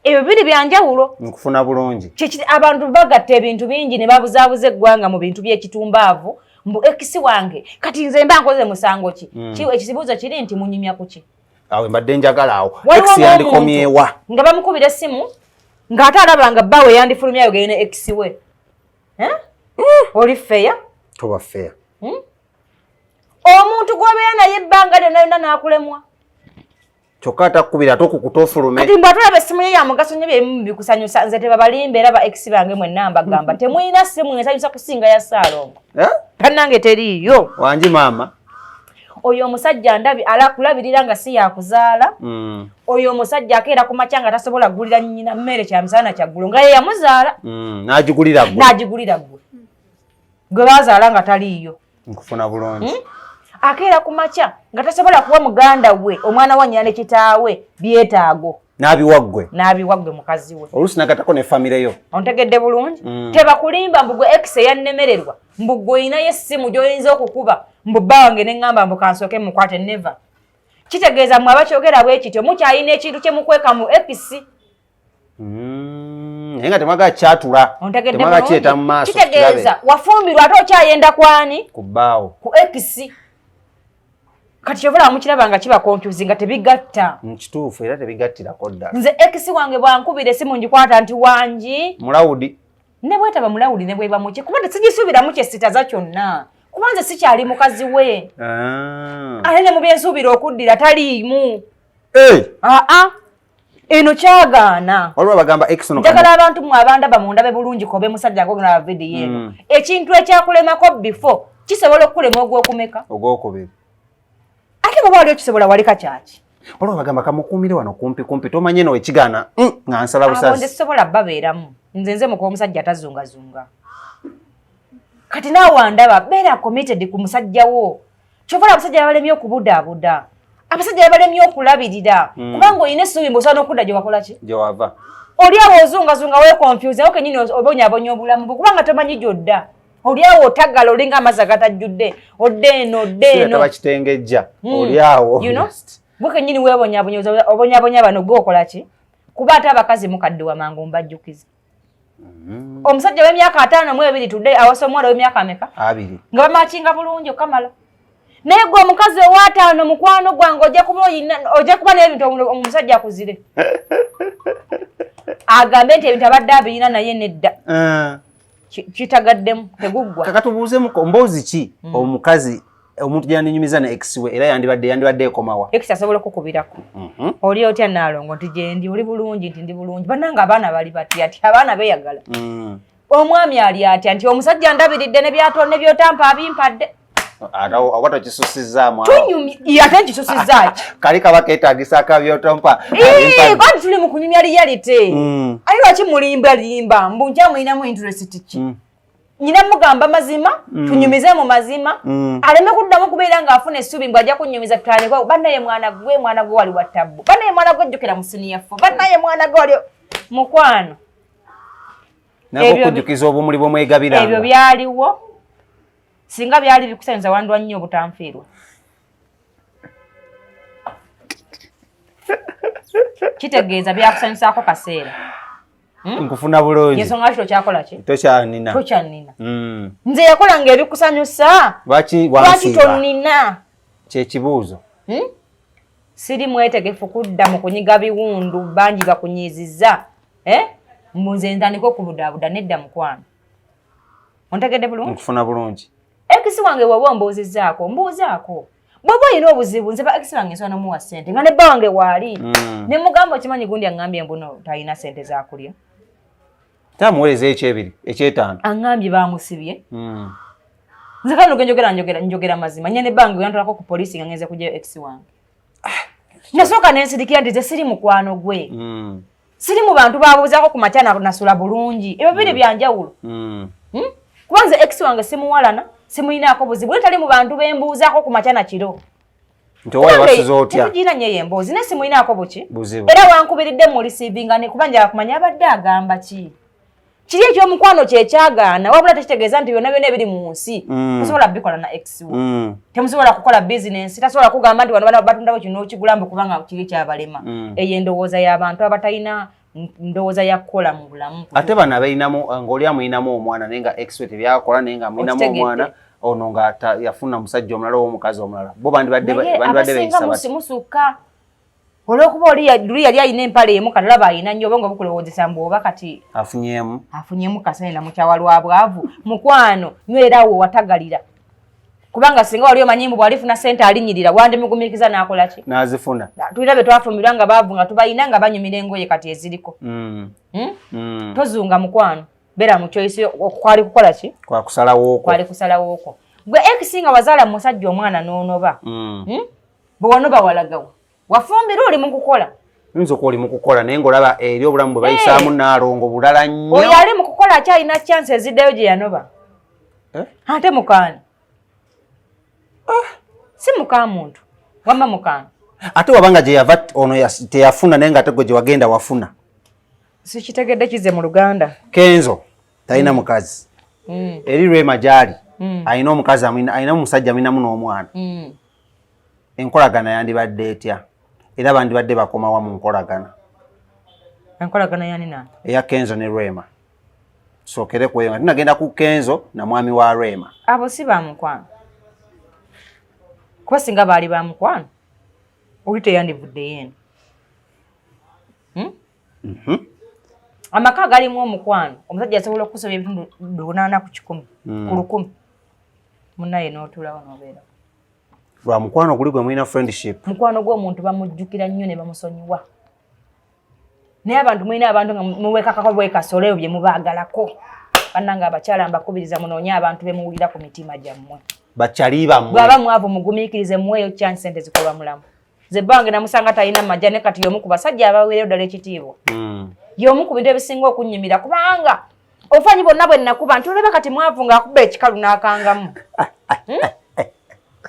Ebyo biri byanjawulo. Nkufuna bulungi. Kyekiri, abantu bagatta ebintu bingi ne babuzaabuza eggwanga mu bintu by'ekitumbaavu, mbu ex wange kati nze mba nkoze musango ki? Ekibuuzo kiri nti munyumya ku ki? Awo mbadde njagala awo. Waliwo Ex yandikomyewa? n'omuntu nga bamukubira essimu ng'ate alaba nga bbaawe yandifulumya ayogere ne ex we. Eh? Oli feya? Toba fair. Omuntu gw'obeera naye ebbanga lyonna lyonna n'akulemwa. Kyokka atakubira ate okukuta ofulume. Kati mbw atulaba essimu ye ya mugaso nnyo, byemu bikusanyusa. Nze tebabalimba, era ba ex bange mwenna mbagamba temulina ssimu ensanyusa kusinga ya Ssaalongo. Eh? Bannange, teriiyo. Wangi maama. Oyo omusajja ndabi alakulabirira nga si yakuzaala. Oyo omusajja akeera ku makya nga tasobola kugulira nnyina mmere kyamisana kyaggulo nga ye yamuzaala. N'agigulira ggwe. N'agigulira ggwe gwe bazaala nga taliiyo. Nkufuna bulungi. Akeera ku makya nga tasobola kuwa muganda we, omwana wa nnyina ne kitaawe, byetaago. N'abiwa ggwe. N'abiwa ggwe mukazi we. Oluusi nagatako ne famire yo. Ontegedde bulungi? Tebakulimba mbu gwe ex eyannemererwa, mbu gwe oyinayo essimu gy'oyinza okukuba mbu bba wange ne ŋŋamba mbu kansooke mukwate. Never. Kitegeeza mmwe abakyogera bwe kityo mukyalina ekintu kye mukweka mu ex. Naye nga temwagala kyatula. Ontegedde Temwagala kireeta mu bulungi? maaso. Kitegeeza wafumbirwa ate okyayenda kwani? Ku bbaawo. Ku ex. Kati kyova mukiraba nga kiba confuse nga tebigatta. Kituufu, era tebigattirako ddala. Nze ex wange bwankubira esimu ngikwata nti wangi. Mulawudi. Ne bwetaba mulawudi ne bweba muki, kuba tesigisuubiramu kyesitaza kyonna, kuba nze sikyali mukazi we. Ah. Ate ne mu byensuubira okuddira taliimu. Eh, Aa, eno kyagaana. Waliwo abagamba ex ono Njagala abantu mwe abandaba mundabe bulungi, kobe musajja ng'olaba vidiyo eno. Ekintu ekyakulemako before kisobola okukulema ogw'okumeka? Ogwokubiri. Ate bw'oba wali okisobola, waleka kyaki? Waliwo abagamba kamukuumire wano kumpi kumpi, tomanye no ekigaana nga nsala Abo nze busazi. sisobola babeeramu. Nze muka omusajja atazungazunga. Kati naawe andaba, beera committed ku musajja wo. Kyova abasajja babalemye okubudaabuda, abasajja babalemye okulabirira, kubanga olina essuubi mbu osobola n'okudda gye wakola ki? Gye wava. Oli awo ozungazunga, weeconfuse awo kenyini, obonyabonya obulamu bwo kubanga tomanyi gy'odda. Oli awo otagala, olinga amazzi agatajjudde, odda eno, odda eno. Taba kitengejja. Oli awo. You know? Gwe kenyini weebonyabonya, obonyabonya bano, gwe okola ki? Kuba ate abakazi mukaddiwa mangu, mbajjukiza. Omusajja w'emyaka 52 tudde awasa omuwala w'emyaka ameka? 20. Nga bamakinga bulungi okamala. Naye gwe omukazi owaataano, mukwano gwange, ojja kuba oyina, ojja kuba n'ebintu, omusajja akuzire agambe nti ebintu abadde abirina, naye nedda. Kitagaddemu teguggwa. Kakatubuuzemuko, mboozi ki omukazi omuntu gyandinyumiza ne ex we, era yandibadde ekomawa? Ex asobola okukubirako. Oli otya Naalongo? Nti gyendi. Oli bulungi? Nti ndi bulungi. Bannange, abaana bali batya? Nti abaana beeyagala. Omwami ali atya? Nti omusajja ndabiridde ne byotampa abimpadde. Ate oba tokisusizaamu awo? Tunyumya, ate nkisusizzaaki? Kali kaba keetagisa akabyotompa. Kwani tuli mu kunyumya reality. Aye lwaki mulimba limba mbu nkyamulinamu interest ki? Nyina mugamba mazima, tunyumize mu mazima, aleme kuddamu kubeera ng'afuna essuubi mbu ajja kunnyumiza. Tutandike, bannaye mwana gwe, mwana gwe wali wa tabbu, bannaye mwana gwe jjukira mu senior four, bannaye mwana gwe wali mukwano. Nako okujjukiza obumuli bwomwegabiranga. Ebyo byaliwo. Singa byali bikusanyusa, wandwa nnyo obutanfiirwa. Kitegeeza byakusanyusaako kaseera. Nkufuna bulungi. Ensonga lwaki tokyakola ki? Tokyanina. Tokyanina. Nze yakolanga ebikusanyusa. Lwaki Lwaki wansiiba? tonnina? Kyekibuuzo. Siri mwetegefu kudda mu kunyiga biwundu bangi bakunyiizizza, eh? Mbu nze ntandika okubudaabuda? Nedda mukwano. Ontegedde bulungi? Nkufuna bulungi. Ex wange bw'oba ombuuzizaako, mbuuzaako. Bw'oba olina obuzibu, nze ba ex wange nsobola nomuwa ssente nga ne bba wange waali, ne mugamba, okimanyi gundi aŋŋambye mbuno talina ssente zakulya. Tamuweereza ekyebiri, ekyetaano. Aŋŋambye bamusibye. Nze kano ge njogera, njogera mazima. Nye ne bbange yantwalako ku poliisi nga ngenze kugyayo ex wange. Nasooka nensirikira nti ze siri mukwano gwe, siri mu bantu babuuzaako ku makya nasula bulungi. Ebyo biri byanjawulo. Kuba nze ex wange simuwalana, simuyinaako buzibu, naye tali mu bantu bembuuzaako ku makya na kiro. Nti owaye wasuze otya? Tetugirina nnyo eyo emboozi, naye simuyinaako buki? Buzibu. Era wankubiridde mureceivinga ne kuba njagala kumanya abadde agamba ki. Kiri ekyomukwano kyekyagaana, wabula tekitegeeza nti byonna byonna ebiri mu nsi tosobola bikola na ex wo. Temusobola kukola bizinensi, tasobola kugamba nti wano bana batundawo kino okigula mbu kubanga kiri kyabalema. Eyo endowooza y'abantu abatalina ndowooza ya kukola mu bulamu. Ate bano abalinamu, ng'oli amuyinamu omwana naye nga ex we tebyakola, naye nga amuyinamu Okitegedde. omwana ono nga yafuna musajja omulala oba omukazi omulala, bo bandibadde Naye bandibadde abasinga beeyisa bati? Musukka olw'okuba oli luli yali alina empale emu, kati olaba alina nnyo, oba nga bukulowoozesa mbu oba kati afunyemu. Afunyemu kasente namukyawa lwa bwavu. Mukwano, nyweraawo watagalira, kubanga singa wali omanyi mbu bwalifuna sente alinyirira, wandimugumiikiza n'akola ki? N'azifuna. Tulina be twafumbirwa nga baavu nga tubalina nga banyumira engoye kati eziriko. Hmm? Tozunga mukwano, beera mu choice yo, kwali kukola ki? Kwa kusalawo okwo. Kwali kusalawo okwo. Gwe ex nga wazaala musajja omwana n'onoba, Bwe wanoba walagawa? Wafumbirwa, oli mu kukola. Oyinza okuba oli mu kukola naye ng'olaba eri obulamu bwe bayisaamu Naalongo bulala nnyo. Oyo ali mu kukola akyalina chance eziddayo gye yanoba. Eh? Ate mukaani si muka muntu, wamma mukaani. Ate wabanga gye yava ono teyafuna, naye nga ate gwe gye wagenda wafuna. Sikitegedde, kize mu Luganda. Kenzo talina mukazi. Eri Rema gyali alina omukazi, alina omusajja, amwinamu n'omwana. Enkolagana yandibadde etya, era bandibadde bakomawa mu nkolagana? Enkolagana yani nani? Eya Kenzo ne Rema. Sookere kweyo nga tunagenda ku Kenzo na mwami wa Rema. Abo si bamukwano, kuba singa baali bamukwano oli teyandivuddeyo eno. Hmm? Mhm. Amaka agalimu omukwano, omusajja asobola okukusobya ebitundu 8 ku 100, ku 1000, munaye n'otuulawo n'obeera lwa mukwano guli gwe mulina, friendship. Mukwano gw'omuntu bamujjukira nnyo ne bamusonyiwa, naye abantu mulina abantu nga muwekakako bwekasolo ebyo bye mubaagalako. Bannange abakyala, mbakubiriza munoonye abantu be muwulira ku mitima gyammwe. Bakyali bammwe. Bw'aba mwavu, mugumiikirize, muweeyo chance, sente zikolwa mulamu. Nze bbange namusanga talina majja, ne kati y'omu ku basajja abaweereyo ddala ekitiibwa. Y'omu ku bintu ebisinga okunnyumira, kubanga obufaanyi bwonna bwe nakuba nti olaba kati mwavu ng'akuba ekikalu n'akangamu.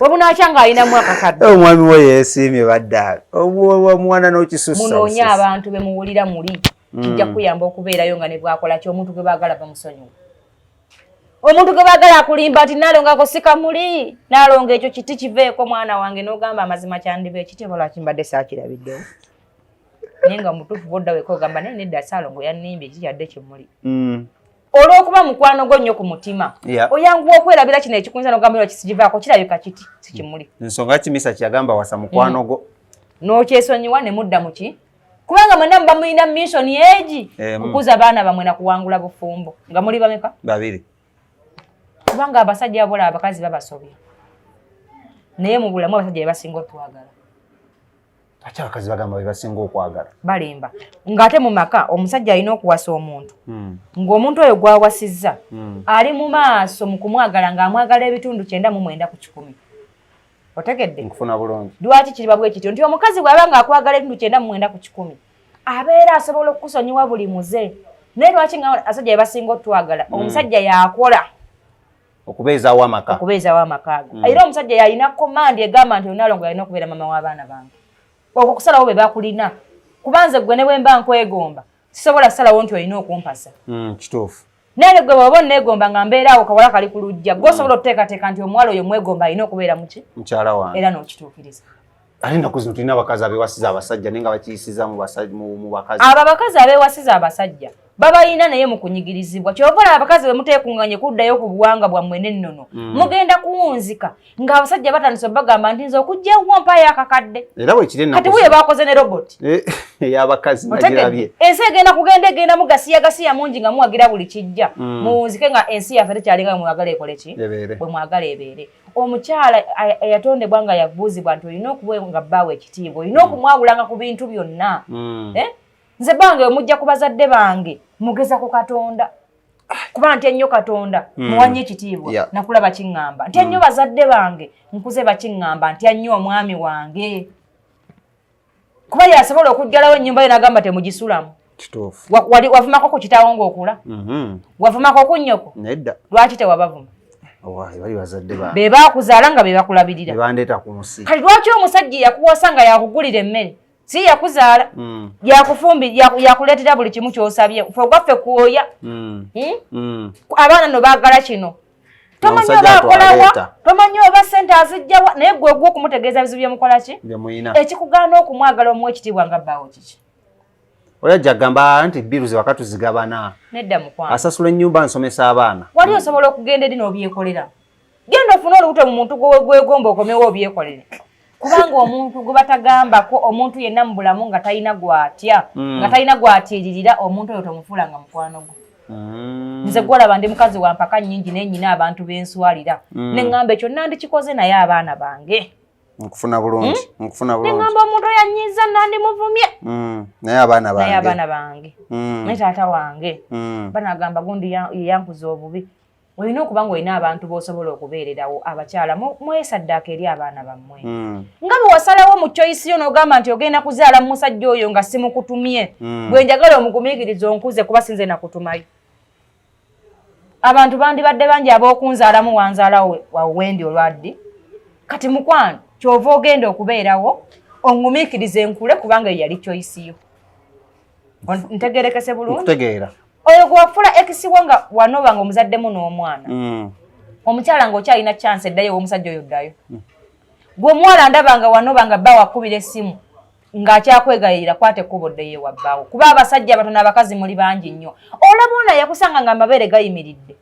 Bwe bunaakya ng'alinamu akakadde. Omwami we yeesiimye badde omwana n'okisussa. Munoonye abantu be muwulira muli, kijja kuyamba okubeerayo nga ne bwakola ki, omuntu gwe baagala bamusonyiwa. Omuntu gwe baagala akulimba nti naalongako si kamuli, naalonga ekyo kiti kiveeko mwana wange, n'ogamba amazima kyandiba ekiti oba lwaki mbadde saakirabiddewo. Naye nga mutuufu bodda weka ogamba naye nedda, Saalongo yannimbye, kikyadde kimuli. Olw'okuba mukwano gwo nnyo ku mutima, oyanguwa okwerabira kino ekikunza n'ogamba lwaki sigivaako, kirabika kiti si kimuli. Ensonga kimisa kyeyagamba wasa mukwano gwo. N'okyesonyiwa ne mudda mu ki, kubanga mwenna muba mulina mission egi, kukuza baana bamwe na kuwangula bufumbo. Nga muli bameka? Babiri. Kubanga abasajja abola abakazi babasobya, naye mu bulamu abasajja bebasinga otwagala. Ate abakazi bagamba bebasinga okwagala. Balimba. Ng'ate mu maka omusajja alina okuwasa omuntu, ng'omuntu oyo gw'awasizza ali mu maaso mu kumwagala, ng'amwagala ebitundu 99%. Otegedde? Nkufuna bulungi. Lwaki kiriba bwe kityo? Nti omukazi bw'aba ng'akwagala ebitundu 99%, abeera asobola okukusonyiwa buli muze. Naye lwaki nga abasajja bebasinga otwagala? Omusajja yakola okubeezaawo amaka. Okubeezawo amaka ago. Era omusajja yalina command egamba nti onalongo yalina okubeera mama w'abaana bange. Okwo kusalawo bwe bakulina, kubanze gwe ne bwe mba nkwegomba sisobola kusalawo nti olina okumpasa. Kituufu. Naye gwe bw'oba onneegomba nga mbeera awo kawala kali ku lujja, gwe osobola okuteekateeka nti omuwala oyo mwegomba, alina okubeera muki? Mukyala wange. Era n'okituukiriza. Ate ennaku zino tulina abakazi abewasiza abasajja naye nga bakiyisiza mu bakazi. Abo abakazi abeewasiza abasajja babayina naye mu kunyigirizibwa. Kyova olaba abakazi bwe muteekunganye kuddayo ku buwanga bwammwe n'ennono, mugenda kuwunzika ng'abasajja batandise obagamba nti nze okujja ewuwo mpayo akakadde. Era bwekiri ennaku Kati wuyo zino. bakoze ne robot. Ey'abakazi nagirabye. Ensi egenda kugenda egenda mu gasiya gasiya mungi nga muwagira buli kijja. Muwunzike nga ensi yaffe tekyalinga bwe mwagala ekole ki? Ebeere. Bwe mwagala ebeere. Omukyala eyatondebwa nga yabuuzibwa nti olina okuba nga bbaawe ekitiibwa, olina okumwawulanga ku bintu byonna. Eh? Nze bange mujja ku bazadde bange mugeza ku Katonda, kuba ntya nnyo Katonda, muwannyo ekitiibwa. Nakula bakiŋŋamba ntya nnyo bazadde bange, nkuze bakiŋŋamba ntya nnyo omwami wange, kuba yasobola okuggalawo ennyumba ye n'agamba temugisulamu. Kituufu. Wali wavumako ku kitaawo ng'okula? Wavumako ku nnyoko? Nedda. Lwaki tewabavuma? Owaaye, bali bazadde bange. Be baakuzaala nga be bakulabirira. Be bandeeta ku nsi. Kati lwaki omusajja yakuwasa nga yakugulira emmere, si yakuzaala, yakuleetera buli kimu ky'osabye, fe ogwaffe kwoya? Abaana no baagala kino, tomanyi Omusajja oba akolawa, atwaleeta. tomanyi oba sente azijjawa, naye gwe gwe okumutegeeza bizibu byemukola ki? Bye muyina. Ekikugaana okumwagala omuwa ekitiibwa nga bbaawo kiki? Oli ajja agamba nti bill ze waka tuzigabana. Nedda mukwano. Asasula ennyumba, nsomesa abaana. Wali osobola okugenda eri n'obyekolera. Genda ofune olubuto mu muntu gwe gwegomba, okomewo obyekolere, kubanga omuntu gwe batagambako, omuntu yenna mu bulamu nga talina gwatya, nga talina gwatiiririra, omuntu oyo tomufuula nga mukwano gwo. Nze gwolaba ndi mukazi wa mpaka nnyingi, naye nyina abantu benswalira. Neŋŋamba ekyo nandikikoze naye abaana bange. Nkufuna bulungi, nkufuna bulungi. Neŋŋamba omuntu oyo annyiiza nandimuvumye. Naye abaana naye bange. Abaana bange, naye taata wange. Banagamba gundi yeyankuza obubi. Olina okuba nga olina abantu b'osobola okubeererawo. Abakyala mwesaddaaka eri abaana bammwe. Nga bwe wasalawo mu choice yo n'ogamba nti ogenda kuzaala mu musajja oyo nga simukutumye, bwe njagala omugumiikiriza onkuze, kuba sinze nakutumayo. Abantu bandibadde bangi ab'okunzaalamu, wanzaalawo wawendi olwaddi. Kati mukwano, kyova ogenda okubeerawo ongumiikirize nkule, kubanga eyo yali choice yo. Ntegerekese bulungi? Nkutegeera. Oyo gwe wafula ex wo nga wanoba nga omuzaddemu n'omwana, omukyala ng'okyalina chance eddayo ew'omusajja oyo, ddayo. Gwe omuwala ndaba nga wanoba nga bba wakubira essimu ng'akyakwegayirira, kwata ekkubo ddeyo ewa bbaawo, kuba abasajja batono, abakazi muli bangi nnyo. Olaba ono yakusanga nga amabeere gayimiridde,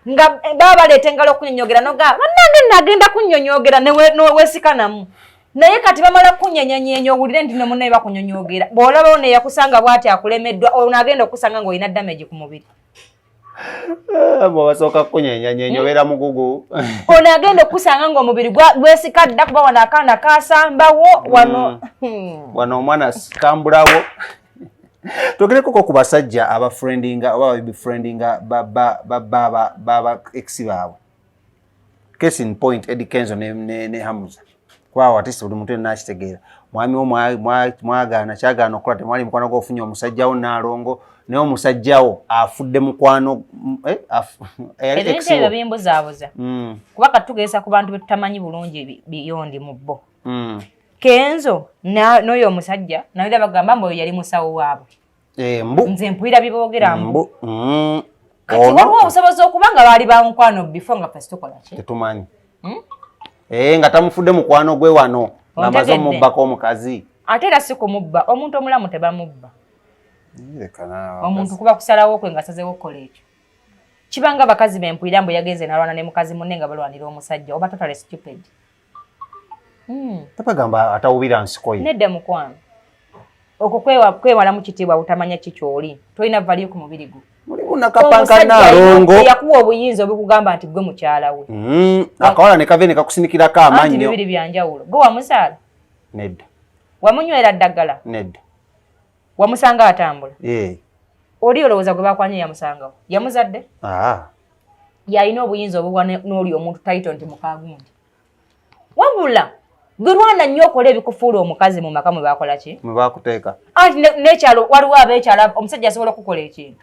Nga baba baleeta engalo okunyonyogera, nogamba bannange nagenda kunnyonyogera, neweesikanamu, naye kati bamala kukunyenyanyeenya, owulire nti nomunaye bakunyonyogera. Bw'olaba ono eyakusanga bw'ati akulemeddwa, ono agenda okusanga ng'olina damage ku mubiri. Bwebasooka kukunyenyanyenya obeera mugugu. Ono agenda okusanga ng'omubiri gwesika dda, kuba wano akaana kasambawo wano. Wano omwana kambulawo. Twogerekoko ku basajja abafriendinga oba babifriendinga baba ex baabwe. Case in point, Eddie Kenzo ne Hamza, kuba atisi buli muntu yenna akitegeera, mwami wo mwagaana kyagaana okukola, temwali mukwano gwofunye omusajjawo Naalongo, naye omusajjawo afudde mukwano eyali ebintu ebyo bimbuzaabuza, kuba katugesa ku bantu betutamanyi bulungi beyond mu bo. Kenzo n'oyo omusajja nawulira bagamba mbu oyo yali musawo waabwe. Mbu. Nze mpulira biboogera mbu. Mbu. Kati waliwo obusobozi okuba nga baali bamukwano before nga ffe tukola ki? Tetumanyi. Nga tamufudde mukwano gwe wano ng'amaze Ontegedde. omubbako omukazi. Ate era si kumubba, omuntu omulamu tebamubba. Omuntu kuba kusalawo kwe nga asazeewo okukola ekyo. Kibanga abakazi bempwira mbu yagenze nalwana ne mukazi munne nga balwanira omusajja, oba totally stupid. Tapagamba atawubira nsiko ye. Nedda mukwano. Okwo kwewalamu kitiibwa butamanya ki ky'oli. Tolina value ku mubiri gwo. Mulimu nakapanka naalongo. Yakuwa obuyinza obukugamba nti gwe mukyala we. Akawala ne kave ne kakusinikirako amannyo. Anti bibiri bya njawulo. Gwe wamuzaala? Nedda. Wamunywera ddagala? Nedda. Wamusanga atambula? Oli olowooza gwe bakwanye yamusangawo? Yamuzadde? Yalina obuyinza obuwa n'oli omuntu title nti mukagundi. Wabula gwe lwana nnyo okola ebikufuula omukazi mu maka mwe bakola ki? Mwe bakuteeka. Anti n'ekyalo waliwo ab'ekyalo omusajja asobola okukola ekintu.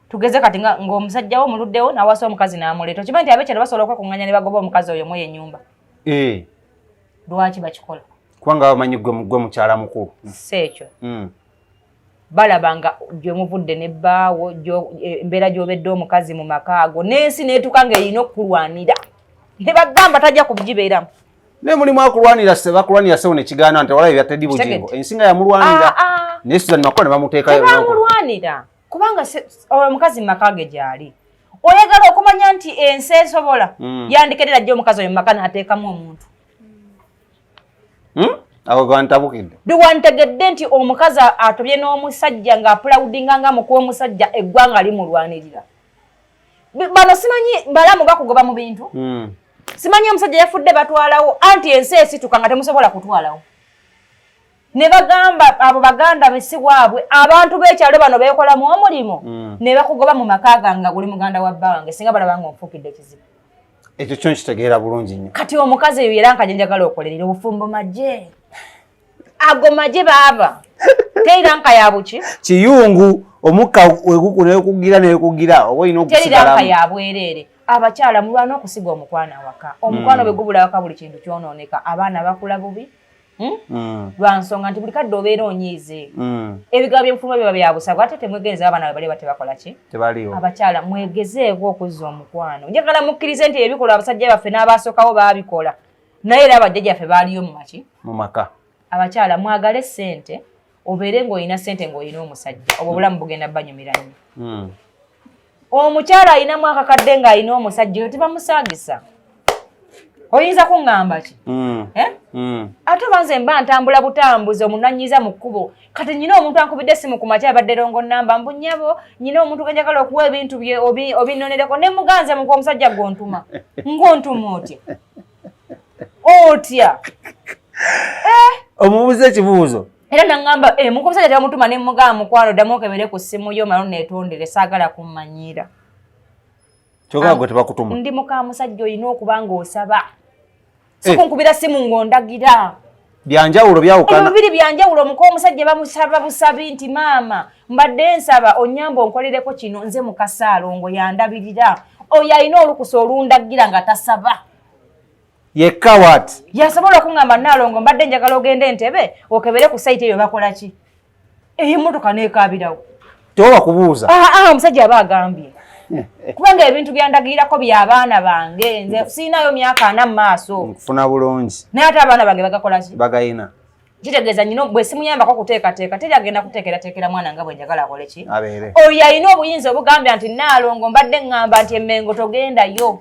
Tugeze kati ng'omusajja wo muluddewo n'awasa omukazi n'amuleeta. Okimanyi nti ab'ekyalo basobola okwekuŋŋaanya ne bagoba omukazi oyo mu eyo ennyumba? Lwaki bakikola? Kubanga bamanyi gwe mukyala mukulu. Si ekyo. Balaba nga gye muvudde ne bbaawo, embeera gy'obedde omukazi mu maka ago, n'ensi n'etuuka ng'erina okukulwanira. Ne bagamba tajja kugibeeramu. Naye mulimu akulwanira se bakulwanira se ne kigaana nti walayo bya Teddy Bugingo. Ensi nga yamulwanira. Naye Susan Makula ne bamuteekayo. Tebamulwanira. Kubanga omukazi mu maka ge gy'ali. Oyagala okumanya nti ensi esobola. Yandikerera jjo omukazi oyo mu maka n'ateekamu omuntu. Abo bantabukidde. Biwantegedde nti omukazi atobye n'omusajja ng'apulawudinga nga mukuwa omusajja eggwanga limulwanirira. Bano simanyi balamu bakugoba mu bintu. Simanyi omusajja yafudde batwalawo anti ensi esituka nga temusobola kutwalawo. Ne bagamba abo baganda be si waabwe abantu b'ekyalo bano beekolamu omulimu ne bakugoba mu maka gange nga guli muganda wa bba wange singa balaba ng'onfuukidde ekizibu. Ekyo kyo nkitegeera bulungi nnyo. Kati omukazi eyo era nkaje njagala okolerera obufumbo magye. Ago magye baaba. Teri ranka ya buki? Kiyungu omukka wegukula nekugira oba olina okusigalamu. Teri ranka ya bwereere. Abakyala mulwana okusiga omukwano awaka. Omukwano bwe gubula awaka buli kintu kyonooneka. Abaana bakula bubi. Lwa nsonga nti buli kadde obeera onyiize. Ebigambo by'obufumbo biba bya busago ate temwegenza abaana bwe baliba tebakola ki? Tebaliwo. Abakyala mwegezeeko okuzza omukwano. Njagala mukkirize nti ebikolwa abasajja baffe n'abaasookawo baabikola. Naye era abajjajjaffe baaliyo mu maki? Mu maka. Abakyala mwagale ssente, obeere ng'olina ssente ng'olina omusajja. Obwo obulamu bugenda banyumira nnyo. Omukyala alinamu akakadde ng'alina omusajja oyo tebamusaagisa. Oyinza kuŋŋamba ki? Ate oba nze mba ntambula butambuzi omunanyiza mu kkubo. Kati nnyina omuntu ankubidde essimu ku makya abadde rongo nnamba mbu nnyabo nnyina omuntu gwe njagala okuwa ebintu bye obinnonereko ne muganza mu omusajja gw'ontuma. Ng'ontuma otya? Otya? Omubuuza ekibuuzo. Era nangamba muko omusajja tebamutuma ne mugamba mukwano ddamu okebere ku ssimu yo malo neetondere saagala kummanyiira. Kyokka gwe tebakutuma. Ndi muka musajja olina okuba ng'osaba. Sikunkubira simu ng'ondagira. Byanjawulo byawukana. Ebyo bibiri byanjawulo muka omusajja bamusaba busabi nti maama mbadde nsaba onnyambe onkolereko kino nze muka Ssaalongo yandabirira. Oyo alina olukusa olundagira nga tasaba. Yekka what? Yasobola okuŋŋamba Nnaalongo mbadde njagala ogende Entebbe okebere ku sayiti eyo bakola ki? Ey'emmotoka n'ekaabirawo. Toba kubuuza. Omusajja aba agambye. Kubanga ebintu byandagirirako by'abaana bange nze siinayo myaka 40 mu maaso. Nkufuna bulungi. Naye ate abaana bange bagakola ki? Bagayina. Kitegeeza nnyina bwe simuyambako kuteekateeka teri agenda kuteekerateekera mwana nga bwe njagala akole ki? Abeere. Oyo alina obuyinza obugambye nti Nnaalongo mbadde ŋŋamba nti Emmengo togendayo.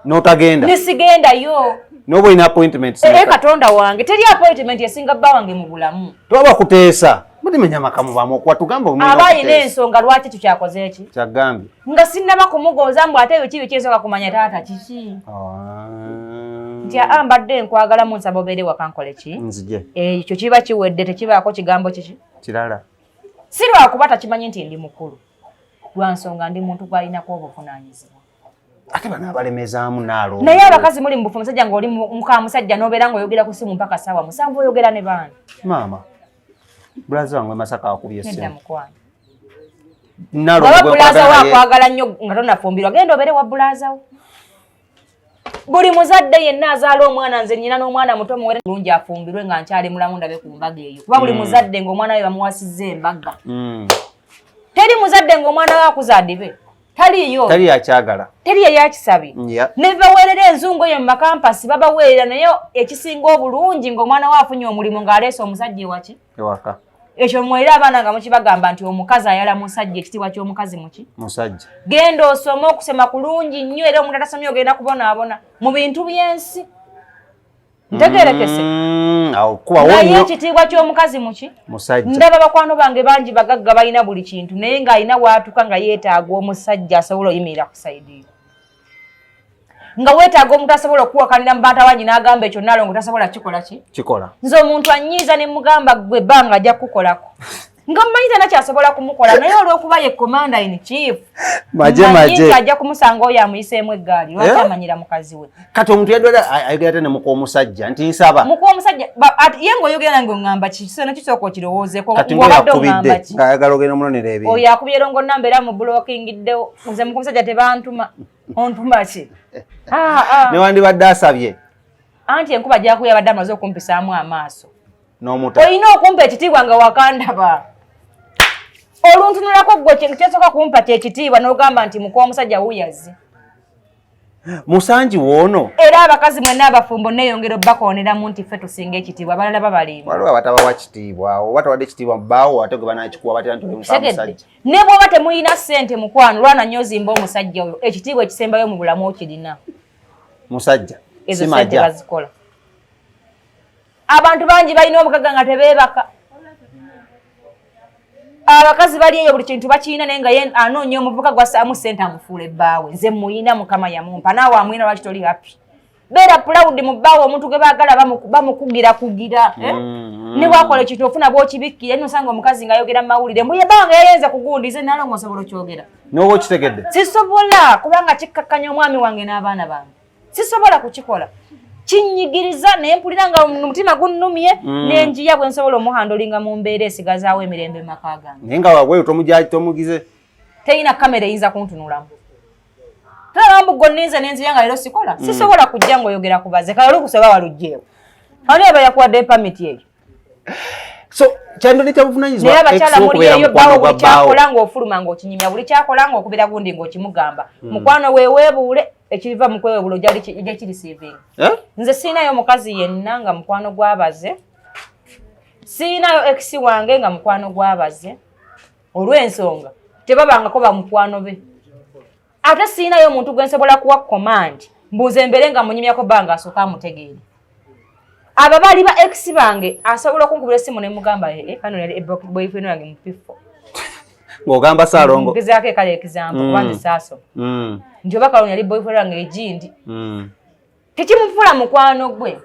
N'otagenda. Nisigendayo. N'oba olina appointment. Katonda wange teri appointment esinga bba wange mu bulamu. Toba kuteesa. Mulimenya amaka mubaamu okuwa tugamba omulina Aba alina ensonga lwaki ekyo kyakoze eki? Kyagambye. Nga sinnaba kumugonza mbu ate ebyo kibi kyensooka kumanya taata kiki? Nti mbadde nkwagala mu nsaba obeere waka nkole ki? Nzije. Ekyo kiba kiwedde tekibaako kigambo kiki? Kirala. Si lwakuba takimanyi nti ndi mukulu. Lwa nsonga ndi muntu gw'alinako obuvunaanyizibwa. Ate bano abalemezaamu naalo. Naye abakazi muli mu bufu musajja ng'oli muka musajja n'obeera ng'oyogera ku ssimu mpaka ssaawa 7 oyogera ne baana. Maama, bulaza wange Masaka akubye essimu. Nedda mukwano. Nalo Bw'aba gwe bulaza nkwagala wo naye. akwagala nnyo nga tonafumbirwa, genda obeere wa bulaza wo. Buli muzadde yenna azaala omwana, nze nnyina n'omwana muto muwere bulungi afumbirwe nga nkyali mulamu ndabe ku mbaga eyo. Kuba buli muzadde ng'omwana we bamuwasizza embaga. Teri muzadde ng'omwana we akuze adibe. Taliyo. Tali akyagala. Teri eyakisabye. Ne baweerera enzungu eyo mu makampasi babaweerera, naye ekisinga obulungi ng'omwana we afunye omulimu ng'aleese omusajja ewaki? Ewaka. Ekyo mwera abaana nga mukibagamba nti omukazi ayala musajja, ekitiibwa ky'omukazi muki? Musajja. Genda osome, okusoma kulungi nnyo, era omuntu atasomye ogenda kubonaabona mu bintu by'ensi. Ntegerekese. Naye ekitiibwa ky'omukazi muki? Musajja. Ndaba bakwano bange bangi bagagga balina buli kintu, naye ng'alina waatuka nga yeetaaga omusajja asobola oyimirira ku side. Nga weetaaga omuntu asobola okuwakanira mu bantu abangi n'agamba ekyo Nalongo tasobola kikola ki? Kikola. Nze omuntu annyiiza ne mugamba gwe ebbanga ajja kukukolako. Nga mmanyi tana kyasobola kumukola, naye olw'okuba ye commander in chief. Maje maje. Nti ajja kumusanga oyo amuyiseemu eggaali, lwaki amanyira mukazi we? Kati omuntu yadwala ayogera ate ne muka omusajja nti nsaba. Muka omusajja ye ng'oyogera nange oŋŋamba ki? Kisana kisooka okirowoozeeko. Kati ng'oyakubidde ng'ayagala ogenda omunonera ebintu. Oyo akubye longo namba era mubulookingiddewo. Nze muka omusajja tebantuma. Ontuma ki? Ne wandibadde asabye. Anti enkuba gyakubye abadde amaze okumpisaamu amaaso. N'omuta. Olina okumpa ekitiibwa nga wakandaba. Oluntunulako ggwe kyesooka kumpa kyekitiibwa n'ogamba nti muka omusajja wuyazi. Musangi woono. Era abakazi mwenna abafumbo neeyongera obbakooneramu nti ffe tusinga ekitiibwa, abalala babalimba. Waliwo abatabawa kitiibwa, oba tawadde kitiibwa bbaawo ate gwe banakikuwa batera nti oli muka musajja. Ne bw'oba temulina ssente mukwano, lwana nnyo ozimbe omusajja oyo, ekitiibwa ekisembayo mu bulamu okirina. Musajja. Ezo ssente bazikola. Abantu bangi balina obugagga nga tebeebaka. Abakazi bali eyo buli kintu bakirina, naye nga ye anoonya omuvubuka gw'assaamu ssente amufuule bbaawe. Nze muyina, Mukama yamumpa, naawe amuyina, lwaki toli happy? Beera proud mu bbaawe, omuntu gwe baagala bamukugirakugira. Ne bw'akola ekintu ofuna bw'okibikkira, eno osanga omukazi ng'ayogera mu mawulire mbu ye bbaawe yayenze kugundize, Nalongo osobola okyogera. N'oba okitegedde? Sisobola, kubanga kikkakkanya omwami wange n'abaana bange. Sisobola kukikola. Kinnyigiriza naye mpulira nga omutima gunnumye, nenjiya bwe nsobola omuhandolinga mu mbeera esigazaawo emirembe mu maka gange. Naye nga wabweru tomugize? Terina kamera eyinza kuntunulamu. Tolaba mbu gwe nninze ne nzija nga leero sikola. Sisobola kujja ng'oyogera ku baze. Kale olukusa oba waluggyeewo. Ani aba yakuwadde permit eyo? So kyandibadde kya buvunaanyizibwa Naye abakyala ex muli okubeera eyo mukwano bbaawo gwa buli bbaawo. kyakola ng'ofuluma ng'okinyumya, buli kyakola ng'okubira gundi ng'okimugamba. Mukwano weeweebuule, ekiriva mu kweweebuula ojja kirisiivinga. Eh? Nze siinayo mukazi yenna nga mukwano gw'abaze. Siinayo ex wange nga mukwano gw'abaze. Olw'ensonga tebabangako ba mukwano be. Ate siinayo omuntu gwe nsobola kuwa command mbuuze embeere nga munyumyako bbanga asooka amutegeere. Abo baali ba ex bange asobola okunkubira essimu ne mugamba, kano yali boyfriend wange mu P4. Ng'ogamba Saalongo. Ngezaako ekale example kuba nze saasoma. Nti oba kano yali boyfriend wange egindi. Tekimufuula mukwano gwe.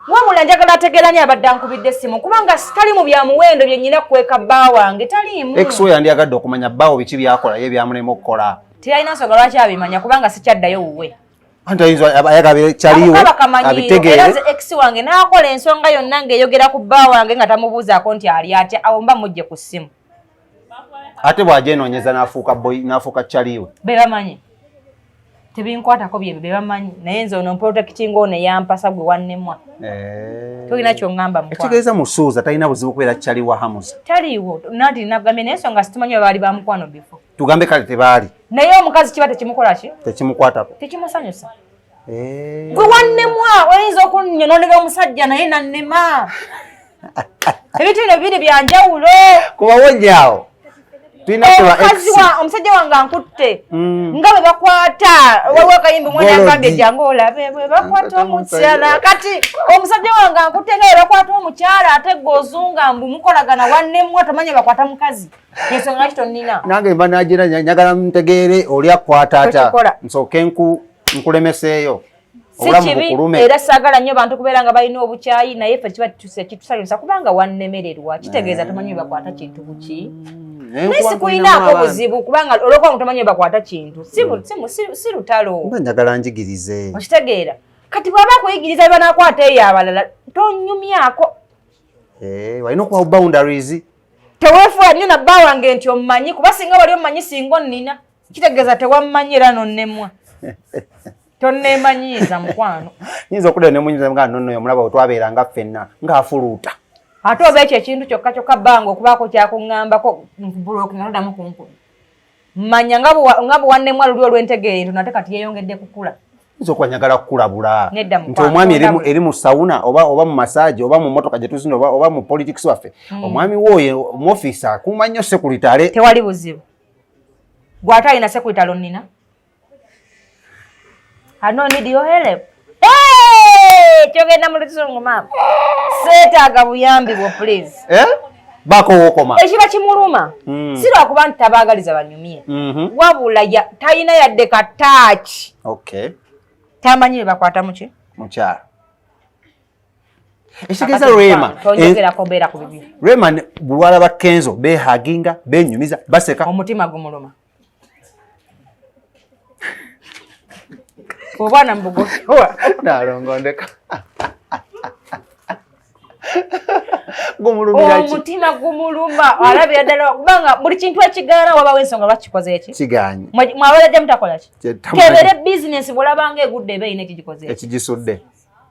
Wabula njagala ategeera ani abadde ankubidde essimu, kubanga tali mu bya muwendo bye nnyina kukweka bba wange, taliimu. Ex we yandyagadde okumanya bbaawo biki by'akola ye byamulema okukola. Teyalina nsonga lwaki abimanya, kubanga sikyaddayo wuwe. Anti ayinza ayagala kyaliwe Akaba kamanyiiro. abitegeere. Era nze ex wange n'akola ensonga yonna ng'eyogera ku bba wange nga tamubuuzaako nti ali atya, awo mba mujje ku ssimu. Ate bw'agyenoonyeza n'afuuka boy, n'afuuka kyaliwe. Be bamanyi. Tebinkwatako byebyo be bamanyi, naye nze ono mprotectinga ono eyampasa gwe wannemwa. Tolina ky'oŋŋamba mukwano. Ekitegeeza Musuuza talina buzibu kubeera kyali wa Hamuza. Taliiwo, nanti nagambye naye ensonga situmanyi oba baali ba mukwano before. Tugambe kale tebaali. Naye omukazi kiba tekimukola ki? Tekimukwatako. Tekimusanyusa. Gwe wannemwa, oyinza okunyononera omusajja naye nannema. Ebintu bino bibiri bya njawulo. Kubawonyaawo. Tulina kuba ex. Omusajja wange ankutte. Nga bwe bakwata, waliwo akayimba omwana Golodi. agambye jangu olabe bwe bakwata omukyala. Kati omusajja wange ankutte nga bwe bakwata omukyala, ate gwe ozunga mbu mukolagana wannemwa, tomanya bakwata mukazi. Ensonga lwaki tonnina? Nange mba nagira njagala ntegeere oli akwata atya. Tokikola. Nsooke nkulemeseeyo. Si Obulamu kibi, bukulume. era saagala nnyo bantu kubeera nga balina obukyayi, naye ffe kiba kitusanyusa kubanga wannemererwa. Kitegeeza tomanyi bwe bakwata kintu buki. Naye Naye nkuba sikulinaako nkulinamu buzibu kubanga olw'okuba nga tomanyi bwe bakwata kintu. Si lutalo. Mba njagala njigirize. Okitegeera. Kati bw'aba akuyigiriza bye banaakwata eyo abalala, tonyumyako. Walina okuba boundaries. Teweefuula nnyo na bba wange nti ommanyi, kuba singa wali ommanyi singa onnina. Kitegeeza tewammanyi era n'onnemwa. Tonneemanyiiza mukwano. Nyinza okudda ne munyumiza nga nonno omulaba we twabeeranga ffenna ng'afuluuta. Ate oba ekyo ekintu kyokka kyokka bbanga okubaako kyakuŋŋambako nkubulokinga toddamu kunkuba. Manya nga bwe wannemwa luli olw'entegeera ento, nate kati yeeyongedde kukula. Nza okuba njagala kukulabula nti omwami eri mu sauna oba mu massage oba mu motoka gye tuzina oba mu politics waffe, omwami wooyo mu ofiisi akuuma nnyo security ale. Tewali buzibu, gwate alina security alonnina. I don't need your help. Hey! Kyogenda mu luzungu, maama. Seetaaga buyambi bwo, please. Eh? Baako wookoma. Ekiba kimuluma si lwakuba nti tabaagaliza banyumye, wabula talina yadde kataaki. Tamanyi bwe bakwata muki. Mukyalo ekitegeeza Rema Tonjogerako, mbeera ku bibiri. Rema bulwala ba Kenzo behaginga, benyumiza, baseka. Omutima gumuluma, obwana mubugowa. Nalongondeka gumulumira ki? Omutima gumuluma, alabira ddala, kubanga buli kintu ekigaana wabawo ensonga lwaki kikoze eki. Kiganye. Mwabadde mutakola ki? Kebere bizinesi, bw'olabanga egudde eba erina ekigikoze eki. Ekigisudde.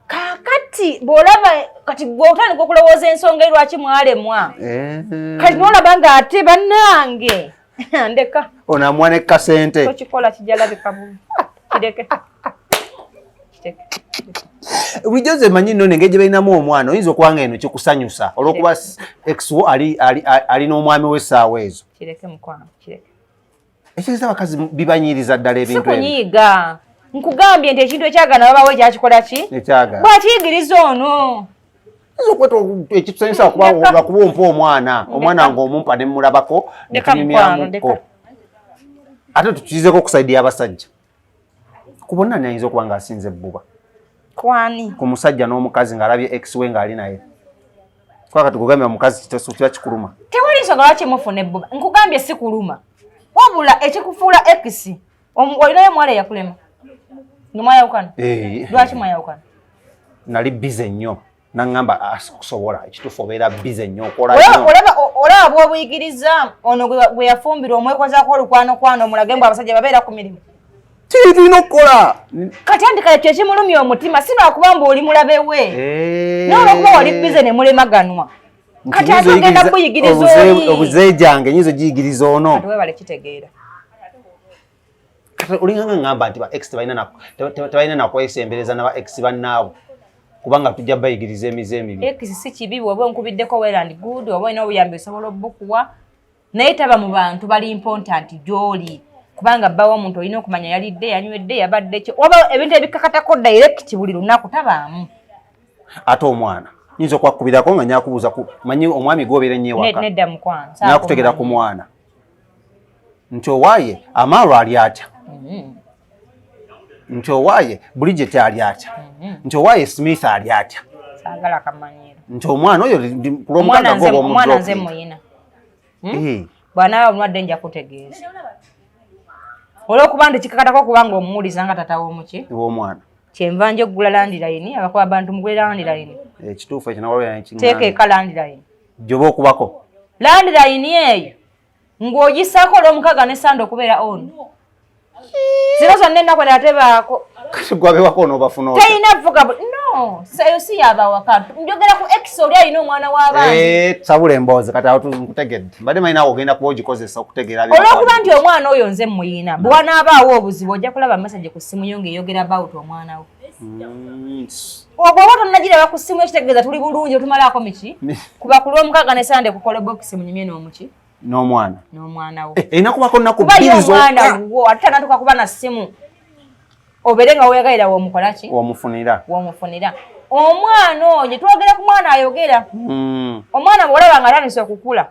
Kaakati bw'olaba kati gwe otandika okulowooza ensonga lwaki mwalemwa. Kati nolaba nga ate bannange ndeka. Ono amuwa ne kasente. Tokikola, kijja labika bubi, kireke. Kireke. Bulijjo nze manyi nno engeri gye balinamu omwana, oyinza okuba nga eno kikusanyusa olw'okuba ex wo ali n'omwami w'essaawa ezo. Kireke mukwano, kireke. Ekitegeeza abakazi bibanyiriza ddala Si ebintu ebyo. Kunyiiga, nkugambye nti ekintu ekyagana babawo ekyakikola ki. Ekyagala. Bwakiyigiriza ono. Oyinza okweta ekitusanyusa kuba Ndeka. lwakuba ompa omwana ng'omumpa ne mmulabako. Ndeka, mukwano, netunyumyamukko. ndeka. Ate tukizeko ku side y'abasajja, ku bonna ani ayinza okuba ng'asinza ebbuba? Kwani? Ku musajja n'omukazi ng'alabye ex we ng'ali naye, kuba kati kugambye omukazi kiteso kiba kikuluma. Tewali nsonga lwaki mufuna ebbuba, nkugambye si kuluma, wabula ekikufuula ex. Olinayo omuwala eyakulema nga mwayawukana? Eh. Lwaki mwayawukana? Nali busy nnyo, naŋŋamba, "Ah, sikusobola." Ekituufu obeera busy nnyo, okola nnyo. Olaba bw'obuyigiriza ono gwe yafumbirwa, omwekozaako olukwanokwano, omulage mbu abasajja babeera ku mirimu. Kiri tulina okukola. Kati andika ekyo ekimulumya omutima si lwakuba mbu oli mulabe we, Eh. naye olwokuba wali busy ne mulemaganwa. Kati ate ogenda kuyigiriza oli. Obuze gyange nyinza ogiyigiriza ono. Kati webale kitegeera. Kati olinganga ŋŋamba nti ba ex tebalina nakwesembereza naba ex bannaabwe, kubanga tujja bayigiriza emize emibi. Ex si kibi, bw'oba onkubiddeko, well and good, oba olina obuyambi osobola obukuwa, naye taba mu bantu bali important gy'oli, kubanga bbawo omuntu olina okumanya yalidde, yanywedde, yabadde ki, oba ebintu ebikakatako direct buli lunaku tabaamu. Ate omwana nyinza okwakubirako nga nyakubuuza ku manyi omwami gwobeera ennyo ewaka. Nedda mukwano. Nakutegera ku mwana nti owaaye amaalo ali atya, nti owaaye Bridget ali atya, nti owaaye Smith ali atya. Saagala kamanyiiro. Nti omwana oyo ku Omwana lwomukaaga nze, omwana nze muyina. Eh. Bw'anaaba omulwadde nja kutegeeza, olw'okuba nti kikakatako kubanga omuwuliza nga tata w'omuki. Ew'omwana. Kyenva nja okugula landline, abakuba abantu mugule landline. Ekituufu ekyo nawaliwo. Teeka eka landline. Gyoba okubako. Landline eyo ng'ogisaako olwomukaaga ne Sande okubeera on, zino zonna ennaku endala tebaako. Kati gwabewako onoobafuna otya? Talina vuga no, eyo si yabawaka, njogera ku ex oli alina omwana w'abaana. Eh, sabula emboozi kati awo nkutegedde, mbadde manyi naawe ogenda kuba ogikozesa okutegeera. Olw'okuba nti omwana oyo nze muyina, bwe wanaabaawo obuzibu ojja kulaba message ku ssimu yo ng'eyogera about omwana we. Obwoba tonnagiraba ku ssimu yo, kitegeeza tuli bulungi, otumalaako miki kuba ku lwomukaaga ne Sande kukola bokisi munyumye n'omuki. N'omwana. N'omwana wo. Eh, erina kubako nnaku Kuba ye 2 omwana zokka. Wo ate tanatuka kuba na ssimu, obeere nga weyagalira womukola ki. Omufunira. Womufunira omwana oyo, twogera ku mwana ayogera. Omwana bw'olaba nga atandise okukula,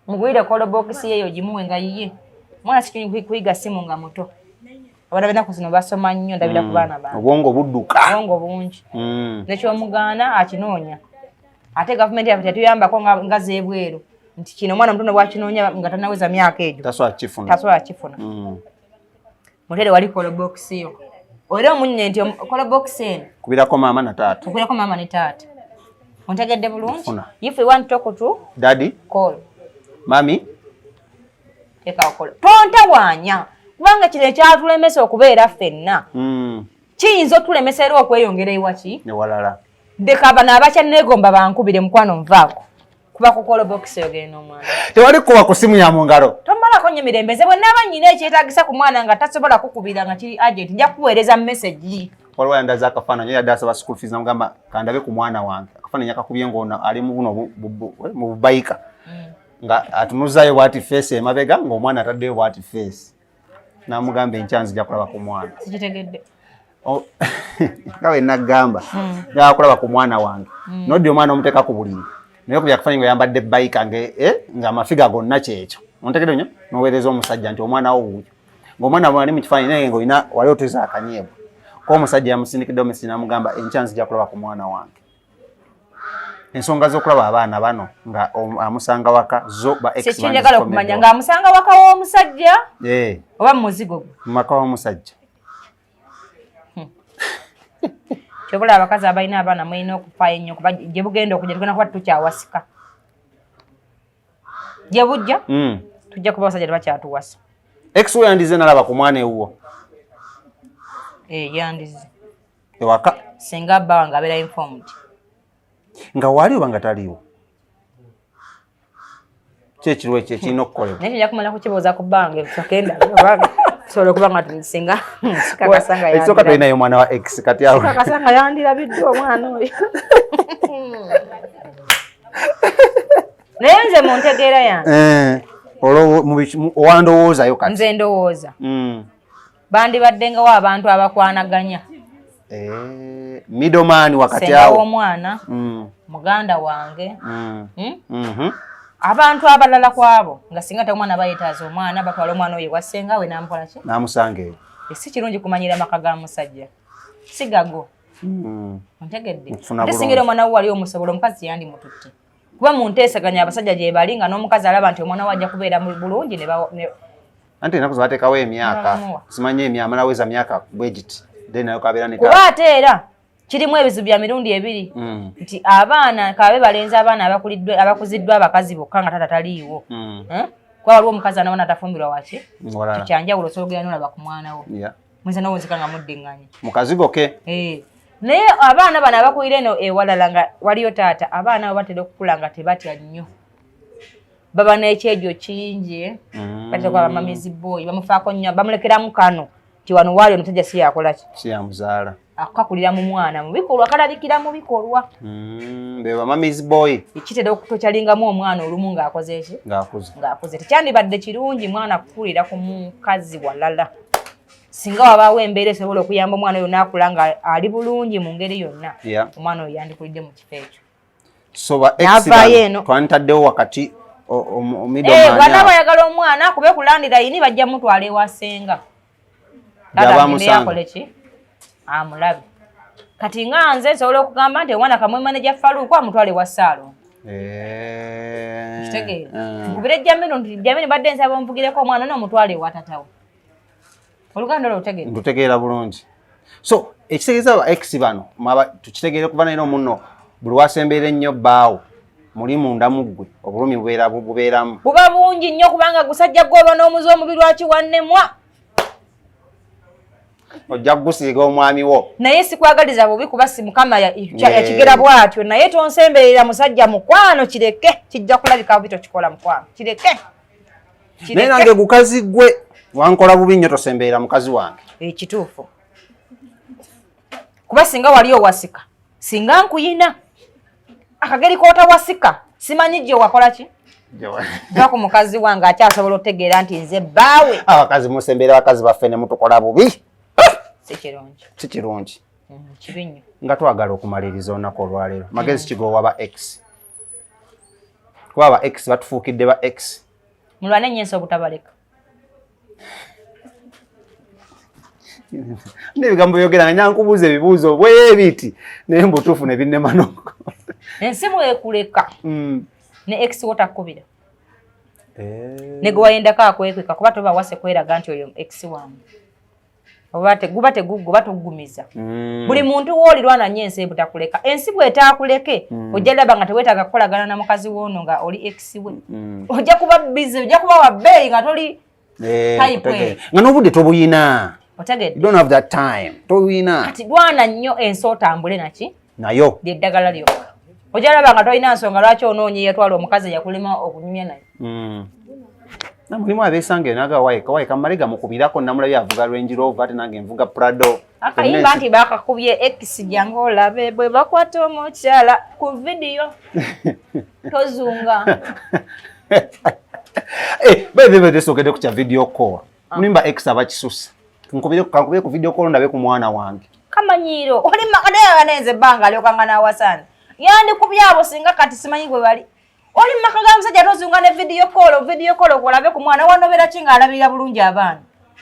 Mugwire call box yeyo gimuwe nga yiye. Omwana sikiri kuyiga simu nga muto. Abaana b'ennaku zino basoma nnyo, ndabira ku baana bange. Obwongo budduka. Obwongo bungi. Nekyomugaana akinoonya. Ate gavumenti yaffe tetuyambako nga z'ebweru nti kino omwana mutono bwakinoonya nga tanaweza myaka egyo tasobola kukifuna. Tasobola kifuna. Mutere wali call box yo, era omunye nti call box eno kubirako maama na taata. Okubirako maama ne taata. Ontegedde bulungi? Funa. If you want to talk to daddy, call mummy. Teekawo call, tontawaanya, kubanga kino ekyatulemesa okubeera ffenna kiyinza otulemesa era okweyongera ewaki. Newalala. Ndeka bano abakyanneegomba bankubire. Mukwano, nvaako kuba ku call box, oyogere n'omwana. Tewali kukuba ku simu ya mu ngalo. Tomala. Tomalako nnyo mirembe. Nze bwe naaba nnyina ekyetaagisa ku mwana nga tasobola kukubira nga kiri agent, nja kukuweereza message. Waliwo yandaza akafaananyi, yadde asaba school fees, namugamba kandabe ku mwana wange. Akafaananyi akakubye ng'ono ali mu buno mu bubayika nga atunuzaayo bwati face emabega, ng'omwana ataddeyo bwati face, namugamba enkya nzija kulaba ku mwana. Sikitegedde. Nga bwe naggamba, njagala kulaba ku mwana wange. Noddi omwana omuteeka ku buliri, naye kubya akafaananyi nga yambadde bayika ng'amafiga gonna kyekyo. Ontegedde nnyo n'oweereza omusajja nti omwana wo wuuyo, ng'omwana bwali mu kifaananyi, naye ng'olina wali oteze akanyeebwa ko. Omusajja yamusindikidde omesi n'amugamba enkya nzija kulaba ku mwana wange. Ensonga z'okulaba abaana bano nga amusanga waka zo ba ex Kyekinjagala okumanya, ng'amusanga waka w'omusajja oba mu muzigo gwe? Mu maka w'omusajja. Kyobula abakazi abalina abaana mulina okufaayo ennyo, kuba gye bugenda okujja tugenda kuba tukyawasika. Gye bujja tujja kuba abasajja tebakyatuwasa. Ex we yandize nalaba ku mwana ewuwo? Eh, yandize. Ewaka? Singa bba wange abeera informed. Nga waali oba nga taliiwo, kyekiriwo ekyo ekirina okukolebwa. Naye nja kumala kukibuuza ku bbange sokenda, tusobola okuba nga singa sikakasa nga Ekisooka tolinayo mwana wa ex kati awo. Sikakasa nga yandirabiddwa omwana oyo. Naye nze mu ntegeera yange, Owandowoozayo kati. Nze ndowooza bandibaddengawo abantu abakwanaganya. Middleman wakati Senga awo. W'omwana, muganda wange, Abantu abalala kwabo nga singa te omwana bayetaaza omwana, batwala omwana oyo ewa ssenga we namukola ki? Namusanga eyo. Si kirungi kumanyira maka ga musajja, si gago. Ontegedde? Nfuna Ate bulungi. singa era omwana we wali omusobola, omukazi teyandimututte, kuba mu nteeseganya abasajja gye bali nga n'omukazi alaba nti omwana we ajja kubeera mu bulungi ne Anti ennaku zebateekawo emyaka, Bamuwa. simanyi emyaka malaweza myaka bwe giti, then nayo kabeera ne Kuba ate era kirimu ebizibu bya mirundi ebiri, nti abaana kabe balenzi, abaana abakuziddwa abakazi bokka nga tata taliiwo. Eh? Kuba waliwo omukazi anaona atafumbirwa waki. Walala. Kyanjawulo, osobola ogenda nolaba ku mwana wo, muyinza nowunzika nga muddiŋŋanye. Mu kazigo ke. Eh. Naye abaana bano abakulira eno ewalala nga waliyo taata, abaana abo batera okukula nga tebatya nnyo, baba n'ekyejo kingi. Batera okuba ba mummy's boy, bamufaako nnyo, bamulekeramu kano nti wano waali omusajja si yakolaki. Si yamuzaala. Akakulira mu mwana mu bikolwa, kalabikira mu bikolwa. Be ba mummy's boy. Kitera okutokyalingamu omwana olumu ng'akoze eki? Ng'akuze. Ng'akuze. Tekyandibadde kirungi mwana kukulira ku mukazi walala. Singa wabaawo embeera esobola okuyamba omwana oyo n'akula nga ali bulungi mu ngeri yonna, omwana oyo yandikulidde mu kifo ekyo. So ba ex N'avaayo bano eno. twantaddewo wakati Eh, middleman bw'anaaba awo. ayagala omwana akube ku landline, bajja mutwala ewa ssenga. Gy'aba Taata amusanga. akole ki? Amulabe. Kati nga nze nsobola okugamba nti omwana kamwe manager Faluuku amutwale ewa Ssaalongo. Kitegeera? Nkubire Jamiru nti Jamiru, badde nsaba onvugireko omwana n'omutwale ewa tatawo. Oluganda olwo otegeera? Ntutegeera bulungi. So ekitegeeza ba ex bano mwaba tukitegeere kuva naye omuno, buli wasembeera ennyo bbaawo muli munda mu ggwe obulumi bubeera bubeeramu. Buba bungi nnyo, kubanga gusajja gwoba n'omuze omubi, lwaki wannemwa? Ojja kugusiiga omwami wo. Naye sikwagaliza bubi, kuba si Mukama yakigera bw'atyo, naye tonsemberera musajja mukwano, kireke, kijja kulabika bubi. Tokikola mukwano, kireke. Naye Kireke. nange gukazi gwe wankola bubi nnyo, tosembeera mukazi wange. Ekituufu, kuba singa wali owasika, singa nkuyina akageri k'otawasika, simanyi gye wakola ki. Va ku mukazi wange, akyasobola okutegeera nti nze bbaawe. Abakazi musembeera bakazi baffe ne mutukola bubi. Si kirungi. Si kirungi. Kibi nnyo. Nga twagala okumaliriza olunaku olwaleero, magezi kigowa ba ex, kuba ba ex batufuukidde ba ex. Mulwane nnyo ensi obutabaleka. N'ebigambo byogera nga nyankubuuza ebibuuzo bwebiti, naye mbutuufu ne binnema noko. Ensi bwekuleka, ne ex wo takkubira, ne gwe wayendako akwekweka, kuba toba wase kweraga nti oyo ex wange, oba guba teguggo tuggumiza. Buli muntu woolirwana nnyo ensi ebutakuleka. Ensi bwetaakuleke, ojja laba nga teweetaaga kukolagana na mukazi woono nga oli ex we. Ojja kuba busy, ojja kuba wa bbeeyi nga toli type Kutegeera. Nga n'obudde tobuyina. Otegedde? You don't have that time, tobuyina. Kati lwana nnyo ensi otambule naki. Nayo. Lyeddagala lyokka. Ojja laba nga tolina nsonga lwaki onoonya eyatwala omukazi eyakulema okunyumya naye. Mulimu abeesanga enaga waika waika malega mukubirako namulabye avuga Range Rover ate nange nvuga Prado. Akayimba nti bakakubye ex jangu olabe bwe bakwata omukyala ku vidiyo tozunga. Bebe tesokedde ku kya video call. Mulimba ex abakisusa. Nkubire ku video call ndabe ku mwana wange. Kamanyiiro oli makadaya ebbanga alyokanga n'awasana. Yandikubye abo singa kati simanyi gwe bali. Oli maka ga musajja tozunga ne video call okolabe ku mwana wanobera ki ng'alabirira bulungi abaana.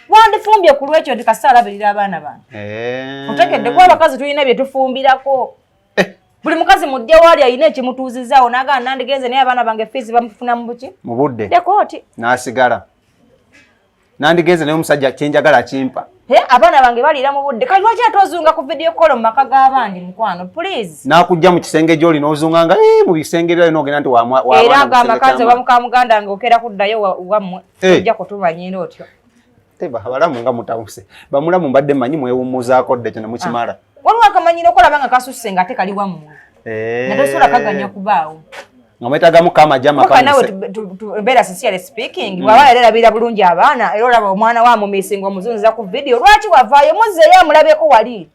Wandifumbye ku lwekyo nti kasita alabirira abaana bange. Otegedde kuba abakazi tulina bye tufumbirako. Buli mukazi mujja waali alina ekimutuuzizaawo n'agamba nandigenze naye abaana bange fees bamufuna mu buki? Mu budde. Dekooti. N'asigala. Nandigenze naye omusajja kyenjagala kimpa. Abaana bange baliira mu budde. Kati lwaki ate ozunga ku video call mu maka g'abandi mukwano? Please. N'akujja mu kisenge gy'oli n'ozunga nga mu bisenge byayo n'ogenda nti wa era agamba kanze wa muka muganda nga okera kuddayo wammwe. Ojja kutumanyira otyo. Teba abalamu nga mutawuse. Bamulamu mbadde mmanyi mwewummuzaako dde kyo ne mukimala. Waliwo akamanyiro okolaba nga kasusse nga ate kali wammwe. Nga tosobola kaganya kubaawo. Nga mwetagamu kama jama kama beera sincerely speaking bw'aba yali alabirira bulungi abaana era olaba omwana wa mumisinga omuzunziza ku video lwaki wavaayo muzzeeyo amulabeko wali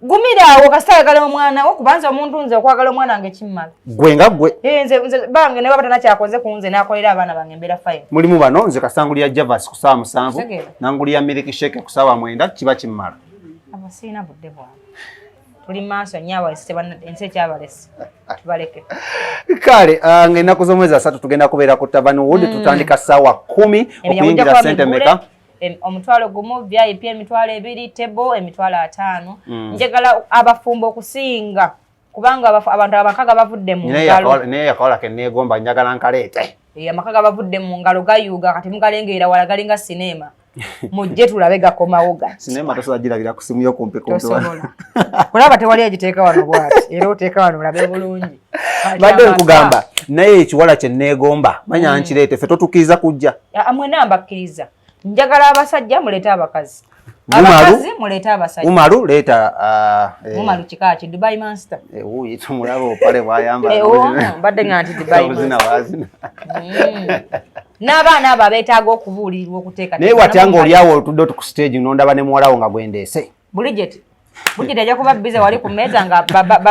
gumira awo kasita ayagala omwana wo kubanza omuntu nze okwagala omwana wange kimmala gwe nga gwe nze bange ne baba tanakyakoze ku nze n'akolera abaana bange mbeera fine. Mulimu bano nze kasangulya Javas ku ssaawa 7 nangulya milk shake ku ssaawa 9 kiba kimmala. Abo sirina budde bwabwe. Tuli maaso nnyo ensi ekyabalese tubaleke. Kale ng'ennaku z'omwezi 3 tugenda kubeera ku Tavern Wood tutandika ssaawa 10 okuyingira ssente meka? 10,000 VIP 2,000 table 50,000. Njagala abafumbo okusinga kubanga abantu abakaga bavudde mu ngalo. Naye yakawala ke neegomba njagala nkaleete. Amakaga bavudde mu ngalo gayuuga kati mugalengeera wala galinga sinema. Mujje tulabe gakomawo gati. Sinema tosobola girabira ku simu yo kumpi kumpi. Tosobola. Kulaba tewali agiteeka wano bw'ati era oteeka wano olabe bulungi. Badde nkugamba naye ekiwala kye neegomba manya nkireete ffe totukkiriza kujja. Mwenna mbakkiriza. Njagala abasajja muleete abakazi. Abakazi muleete abasajja. Umaru leeta Umaru kika ki Dubai Master. Wuuyi tumulaba opale bw'ayambala. Mbadde nga nti Dubai Master. N'abaana abo abeetaaga okubuulirirwa okuteekateeka. Naye watya ng'oli awo otudde otu ku stage n'ondaba ne muwala wo nga gwendeese. Bridget ajja kuba bize wali ku mmeeza nga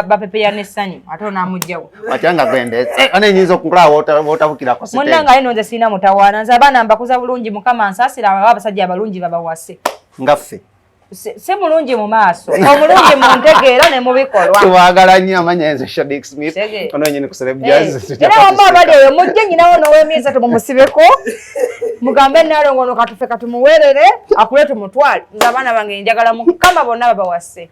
bapepeya n'essanyu ate onaamuggyawo. Watya nga gwendeese ane nnyinza okulaba w'otabukirako stage. Munnange aye nno nze sirina mutawaana nze abaana mbakuza bulungi Mukama nsaasira abo abasajja abalungi babawase. Nga ffe. Si mulungi mu maaso, omulungi mu ntegeera ne mu bikolwa. Tubaagala nnyo amanya nze Shadik Smith. Ono yennyini ku Celeb Jazz. Era wamma abali eyo mujje nnyinawo n'ow'emyezi 3 mumusibeko. Mugambe Nnaalongo ono katufe katumuweerere akule tumutwale. Nze abaana bange njagala Mukama bonna babawase.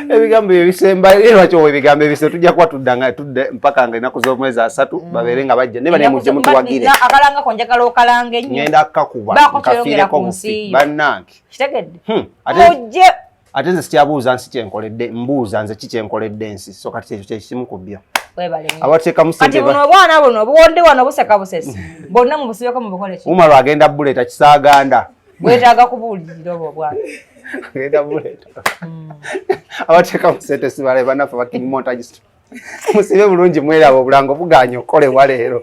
Ebigambo ebyo bisemba lwaki owa ebigambo ebise tujja kuba tuddanga tudde mpaka nga ennaku z'omwezi 3 babeere nga bajja naye bane mujje mutuwagire. Akalangako njagala okalange nnyo. Ngenda kukakuba nkafiireko bufi bannange. Kitegedde. Mujje. Ate nze sikyabuuza nsi kyenkoledde mbuuza nze ki kyenkoledde ensi so kati ekyo kyekimu ku byo. Abateekamu ssente kati buno obwana buno obuwonde wano buseka busesi bonna mubusibeko mubukole ki? Umaru agenda buleeta kisaaganda. Bwetaaga kubuulirira obwo obwana. Agenda buleeta. Abateekamu ssente sibale bannaffe ba King Montage. Musibe bulungi mweraba obulango bugaanye okukolebwa leero.